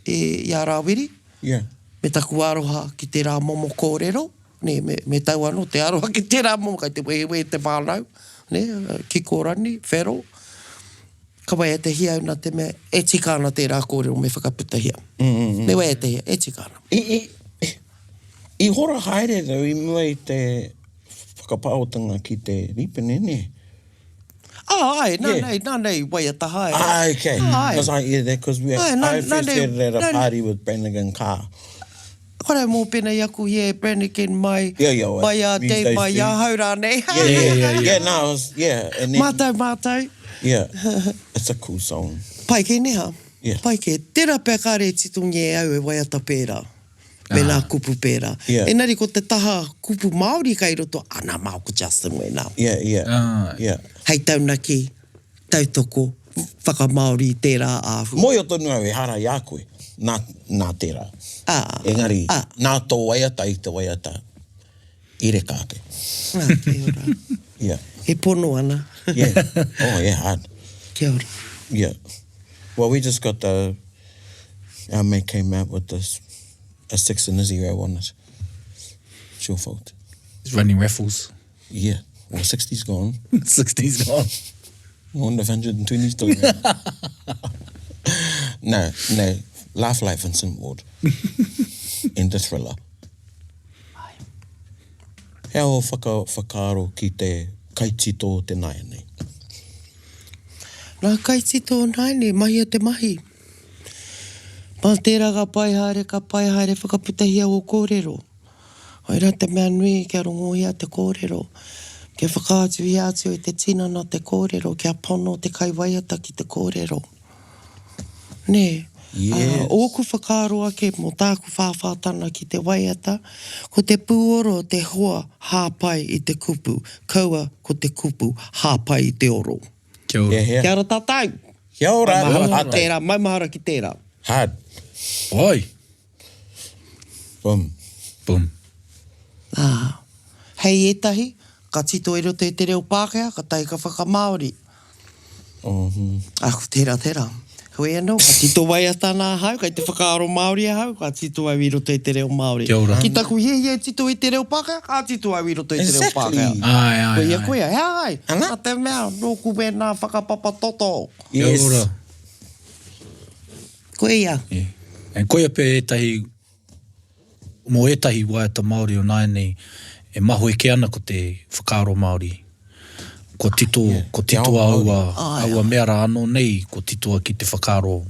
i a Rāwiri, Yeah. me taku aroha ki tērā momo kōrero. Nē, me, me tau anō te aroha ki tērā momo, kei te wehewehe te whānau, nē, kikōrani, whero. Ka waiatahia au nā te mea e tika ana tērā kōrero me whakaputahia. Me waiatahia, e tika ana. I, i, i hora haere though i mua i te whakapaotanga ki te rīpene, nē? Ah, ae, nā nei, nā nei i waiata haere. Ah, okay. Ae. Because I, yeah, because we, Ae, nā, I nā first nei, heard it at a nā nei. party with Brannigan Carr. Kore mō pēnei i aku hia e Brannigan mai, Yeah, yeah, well, mai a these Dave, days mai too. ahau rānei. Yeah, yeah, yeah, yeah. Yeah, no, it was, yeah. And then, Mātau, mātau. Yeah, it's a cool song. Pai kē neha? Yeah. Pai kē. Tērā pea kāre e titongia e au e waiata pērā, me nā kupu pērā. Yeah. Engari ko te taha kupu Māori kei roto, ana mā ko Justin wēnā. Yeah, yeah, yeah. Hei taunaki, tautoko, whakamāori i tērā āhua. Mōhio tonu au ehara i a koe, nā, nā tērā. Ā, Engari, ā. nā tō waiata i te waiata i reka ake. Ā, kia ora. Yeah. E pono ana. Yeah. Oh, yeah, hard. Kia ora. Yeah. Well, we just got the, our mate came out with this, a six and a zero on it. It's your fault. He's running raffles. Yeah. Well, 60's gone. 60's gone. I wonder if 120's still around. no, no. Laugh like Vincent Ward. End the thriller. He aha ō whaka, whakaaro ki te kaitito o te nāianei? Nā kaitito o nāianei, mahia te mahi. Mā tērā ka pai haere, ka pai haere whakaputahia ō kōrero. Koirā te mea nui kia rongohia te kōrero, kia whakaatuhia atu e te tinana te kōrero, kia pono te kaiwaiata ki te kōrero. Nē? Yes. Ā, ōku whakaaro ake mō tāku whāwhātana ki te waiata, ko te pūoro te hoa hāpai i te kupu, kaua ko te kupu hāpai i te oro. Kia ora. Yeah, yeah. Kia ora tātou! Kia ora! Maumahara ki tērā, maumahara ki tērā. Hard. Oi! Boom. Boom. Ā, hei ētahi, ka tito i roto i te reo Pākehā, ka tae ka whakamāori. Ā, ko tērā tērā. Heoi anō, ka tito waiata ana ahau, kei te whakaaro Māori ahau, ka tito au i roto i te reo Māori. Kia ora. Ki taku hiahia e tito i te reo Pākehā, ka tito au i roto i te reo Pākehā. Exactly. Āe, āe, Koia, āe. koia, he aha ai? Ana. Nā te mea, nōku wēnā whakapapa toto. Kia Yes. ora. Koia. Yeah. And koia pea ētahi, mō ētahi waiata Māori o nāianei, e mahue kē ana ko te whakaaro Māori. Kua tito, kua titoa aua, aua mea rā anō nei, kua titoa ki te whakaaro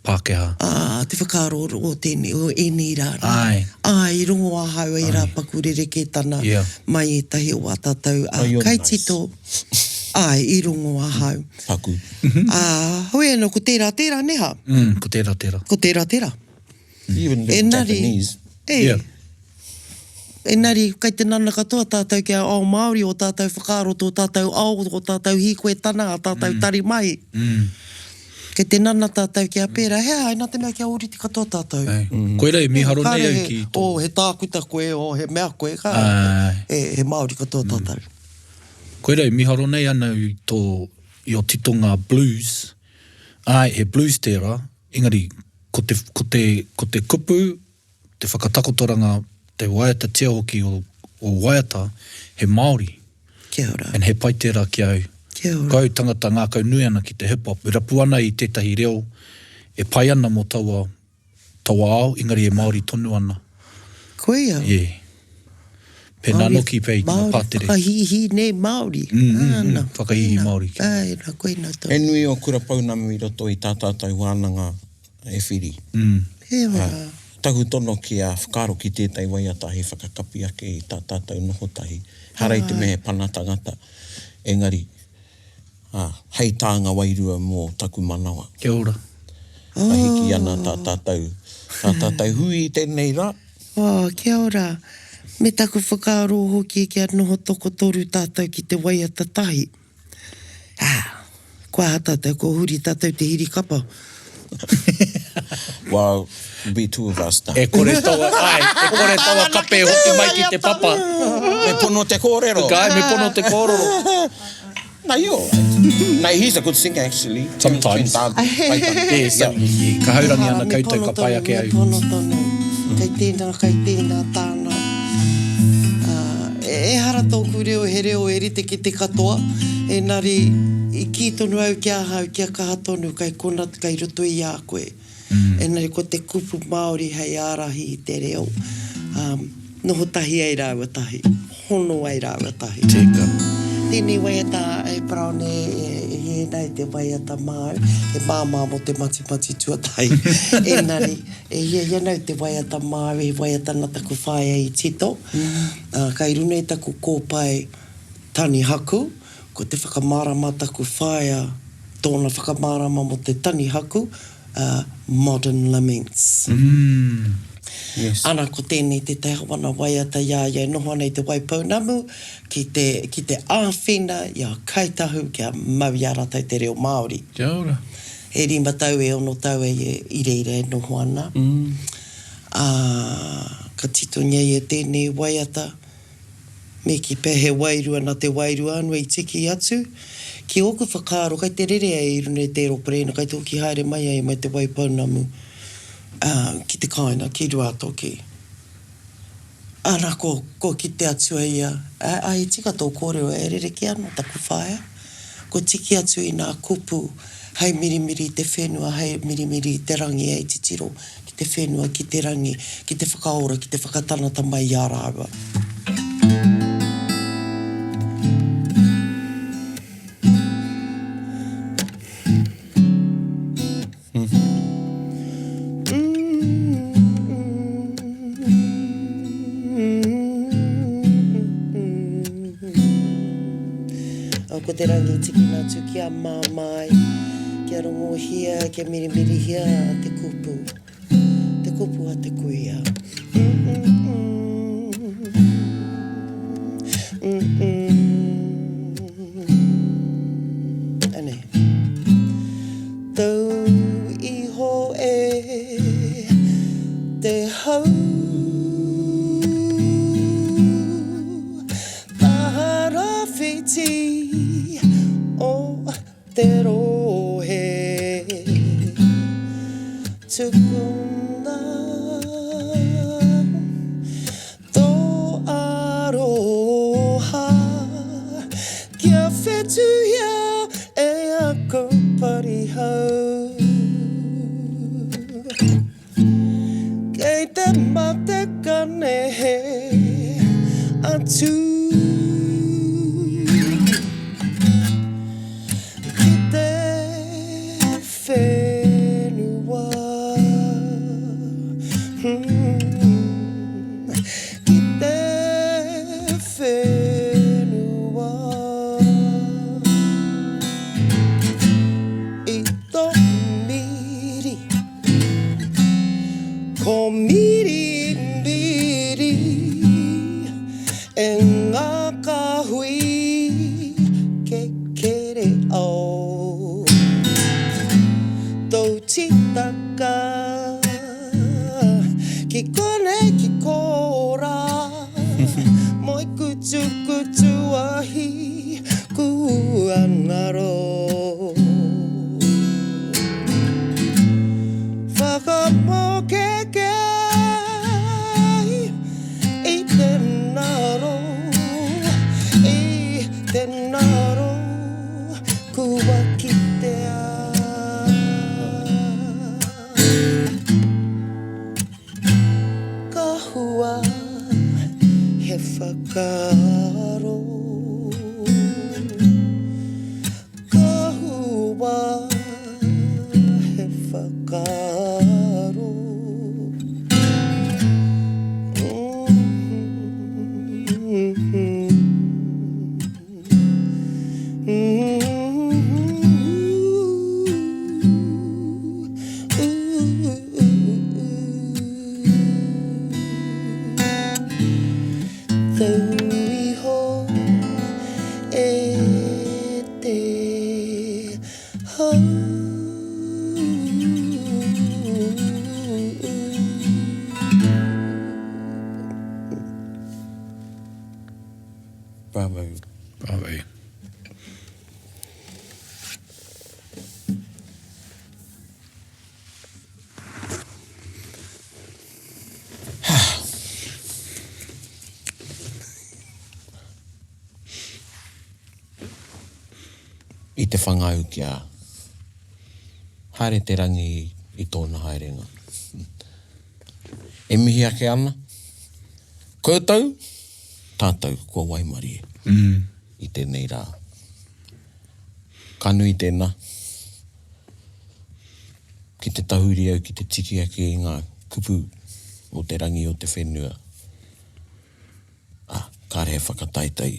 Pākehā. Ā, te whakaaro o tēnei, o ēnei rā rā. Āe. Āe, i rongo ahau ērā paku rerekētana Yeah. mai ētahi o ā tātou Oh, you're kaitito. Āe, i rongo ahau. Paku. Ā, hoi anō, ko tērā tērā, nē hā? Mm, ko tērā tērā. Ko tērā tērā. Even the Engari, Japanese. e, Yeah. engari, kei te nana katoa tātou kia ao Māori ō tātou whakaaro, tō tātou ao, tō tātou hīkoetana, ā tātou tari mahi. Mm. Kei te nana tātou kia pērā, he aha, nā te mea kia ōrite katoa tātou. Ai. Koira e mīharo nei au ki tō. Oh, he tākuta koe, oh, he mea koe, ka, Ai. he, he Māori katoa tātou. Koira e mīharo nei ana au i tō, i o titonga blues, āe, he blues tērā, engari, ko te, ko te, ko te kupu, te whakatakotoranga, te waiatatia hoki o, o waiata, he Māori. Kia ora. And he pai tērā ki a au. Kia ora. Ko au tangata ngākau nui ana ki te hip hop, e rapu ana i tētahi reo e pai ana mō taua, taua ao, engari e Māori tonu ana. Koia. Yeah. Pēnā noki pea i tana pātere. Māori whakahīhī nei Māori. Mm, mm, mm, Āna. whakahīhī Māori. Āe, nā, koina tō. He nui ō kura pounamu i roto i tā tātou wānanga e whiri. Mm. He ora. Taku tono kia whakaaro ki tētahi waiata hei whakakapi ake i tā tātou noho tahi. Ehara i te mea he pana tangata, engari, ā, hei tānga wairua mō taku manawa. Kia ora. Ka hiki ana tā tātou, tā tātou hui i tēnei rā. Oh, kia ora. Me taku whakaaro hoki kia noho tokotoru tātou ki te waiata tahi. Ah, kua aha tātou, kua huri tātou te hirikapa. Well, be two of us now. E kore taua, ae, e kore taua kape e hoki mai ki te papa. Me pono te kōrero. Ka, me pono te kōrero. No, you're all right. No, he's a good singer actually. Sometimes. Yeah, so, yeah, ka haurangi ana koutou ka pai ake au. Me pono tonu, me pono tonu. Kei tēnā, kei tēnā tāna. Ehara tōku reo he reo e rite ki te katoa, engari i kī tonu au ki ahau kia kaha tonu kai kona kai roto i a koe. Engari ko te kupu Māori hei ārahi i te reo, ā, noho tahi ai rāua tahi, hono ai rāua tahi. Tika. Tēnei waiata e Paraone e hē nei te waiata māu, he māmā mō te matimati tuatahi. Engari, e hiahia nei te waiata māu, he waiata nā taku whaea i tito, ā, kai runga i taku kōpae tani haku, ko te whakamārama taku whaea, tōna whakamārama mō te tani haku, Modern Laments. Yes. Ana ko tēnei tētahi wana waiata i a ia e noho ana i Te Waipounamu ki te, ki te āwhina i a Kāi Tahu kia mau i a rātou te reo Māori. Kia ora. E rima tau, e ono tau e i reira e noho ana. Ā, ka titongia ia tēnei waiata. Me kī pea he wairua nā te wairua anō i tiki atu. Ki ōku whakaaro, kei te rere ai i runga i te aeropareena, kei te hoki haere mai ai mai Te Waipounamu ki te kāinga, ki Ruātoki. Ana, ko, kua kite atu a ia, ā, i tika tō kōrero, e rerekē ana taku whaea. Kua tiki atu i nā kupu hei mirimiri i te whenua, hei mirimiri i te rangi, hei titiro ki te whenua, ki te rangi, ki te whakaora, ki te whakatanata mai i a rāua. Ko te rangi tikina atu kia māmā ai, kia rongohia, kia mirimirihia te kupu, te kupu a te kuia. Anei. Tau iho e te hau Taha rawhiti o te rohe Tukuna Tō aroha kia whetūhia e aku parihau. Kei te mate ka nehe atu ki te whenua Ki te whenua I tō miri Ko Mirimiri E ngā kāhui kekere ao Tou titaka Ki konei ki kōrā Moe kutukutu ahi kua ngaro Whakamōkeke i te ngaro, i te ngaro kua kitea. Ka hua he whakaaro. Ka hua he whakaaro. Tau iho e te hau. Bravo. Bravo. I te whangau kia haere te rangi i tōna haerenga. E mihi ake ana koutou, tātou kua waimarie i tēnei rā. Ka nui tēnā. Ki te tahuri au ki te tiki ake i ngā kupu o te rangi o te whenua. Ā, kāre he whakataetae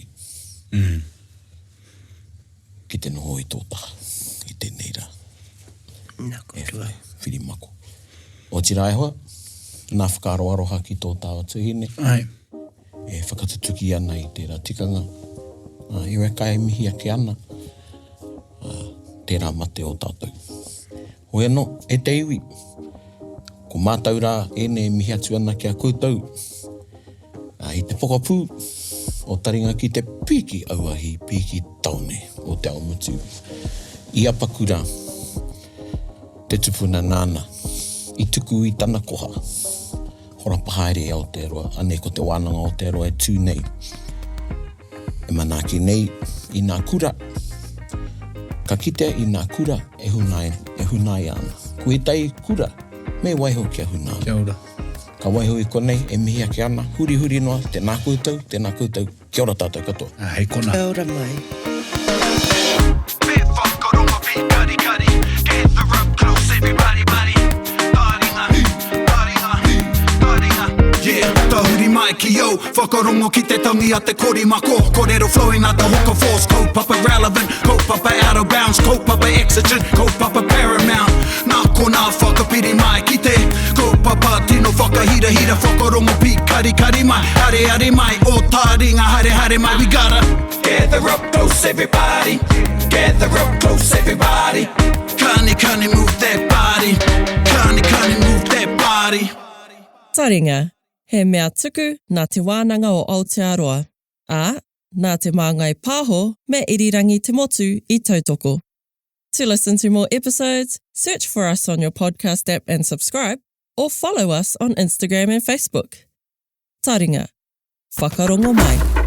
ki te noho i tō taha i tēnei rā. Nā koutou. E whai, whirimako. Otirā e hoa, nā whakaaro aroha ki tō tāua tuhine. Āe. E whakatutuki ana i tērā tikanga. Ā, i weka e mihi ake ana, ā, tērā mate o tātou. Hoi anō, e te iwi, ko mātou rā ēnei e mihi atu ana ki a koutou, ā, i te pokapū o taringa ki te pīki auahi, pīki taone o Te Awamutu. I Apakura te tupuna nāna i tuku i tana koha, horapa haere i Aotearoa, anei ko Te Wānanga o Aotearoa e tū nei. E manaaki nei i nā kura, ka kitea i nā kura e hunai, e hunaia ana. Ko ētahi kura me waiho kia huna. Kia ora. Ka waiho i konei e mihi ake ana, hurihuri noa, tēnā koutou, tēnā koutou, kia ora tātou katoa. Ā, hei konā. Kia ora mai. Me whakarongo pīkarikari Gather up close everybody buddy Taringa, taringa, taringa Yeah, tahuri mai ki au Whakarongo ki te tangi a te korimako Korero flowing like the hook of force Kaupapa relevant, kaupapa out of bounds Kaupapa exigent, kaupapa paramount Nā konā whakapiri mai ki te Kaupapa tino whakahirahira Whakarongo pīkarikari mai Areare mai, o taringa haere haere mai We gotta gather up close everybody Gather up close everybody Kani kani move that body Kani kani move that body Taringa, He mea tuku nā Te Wānanga o Aotearoa, ā, nā Te Māngai Pāho me Irirangi Te Motu i tautoko. To listen to more episodes, search for us on your podcast app and subscribe, or follow us on Instagram and Facebook. Taringa, whakarongo mai.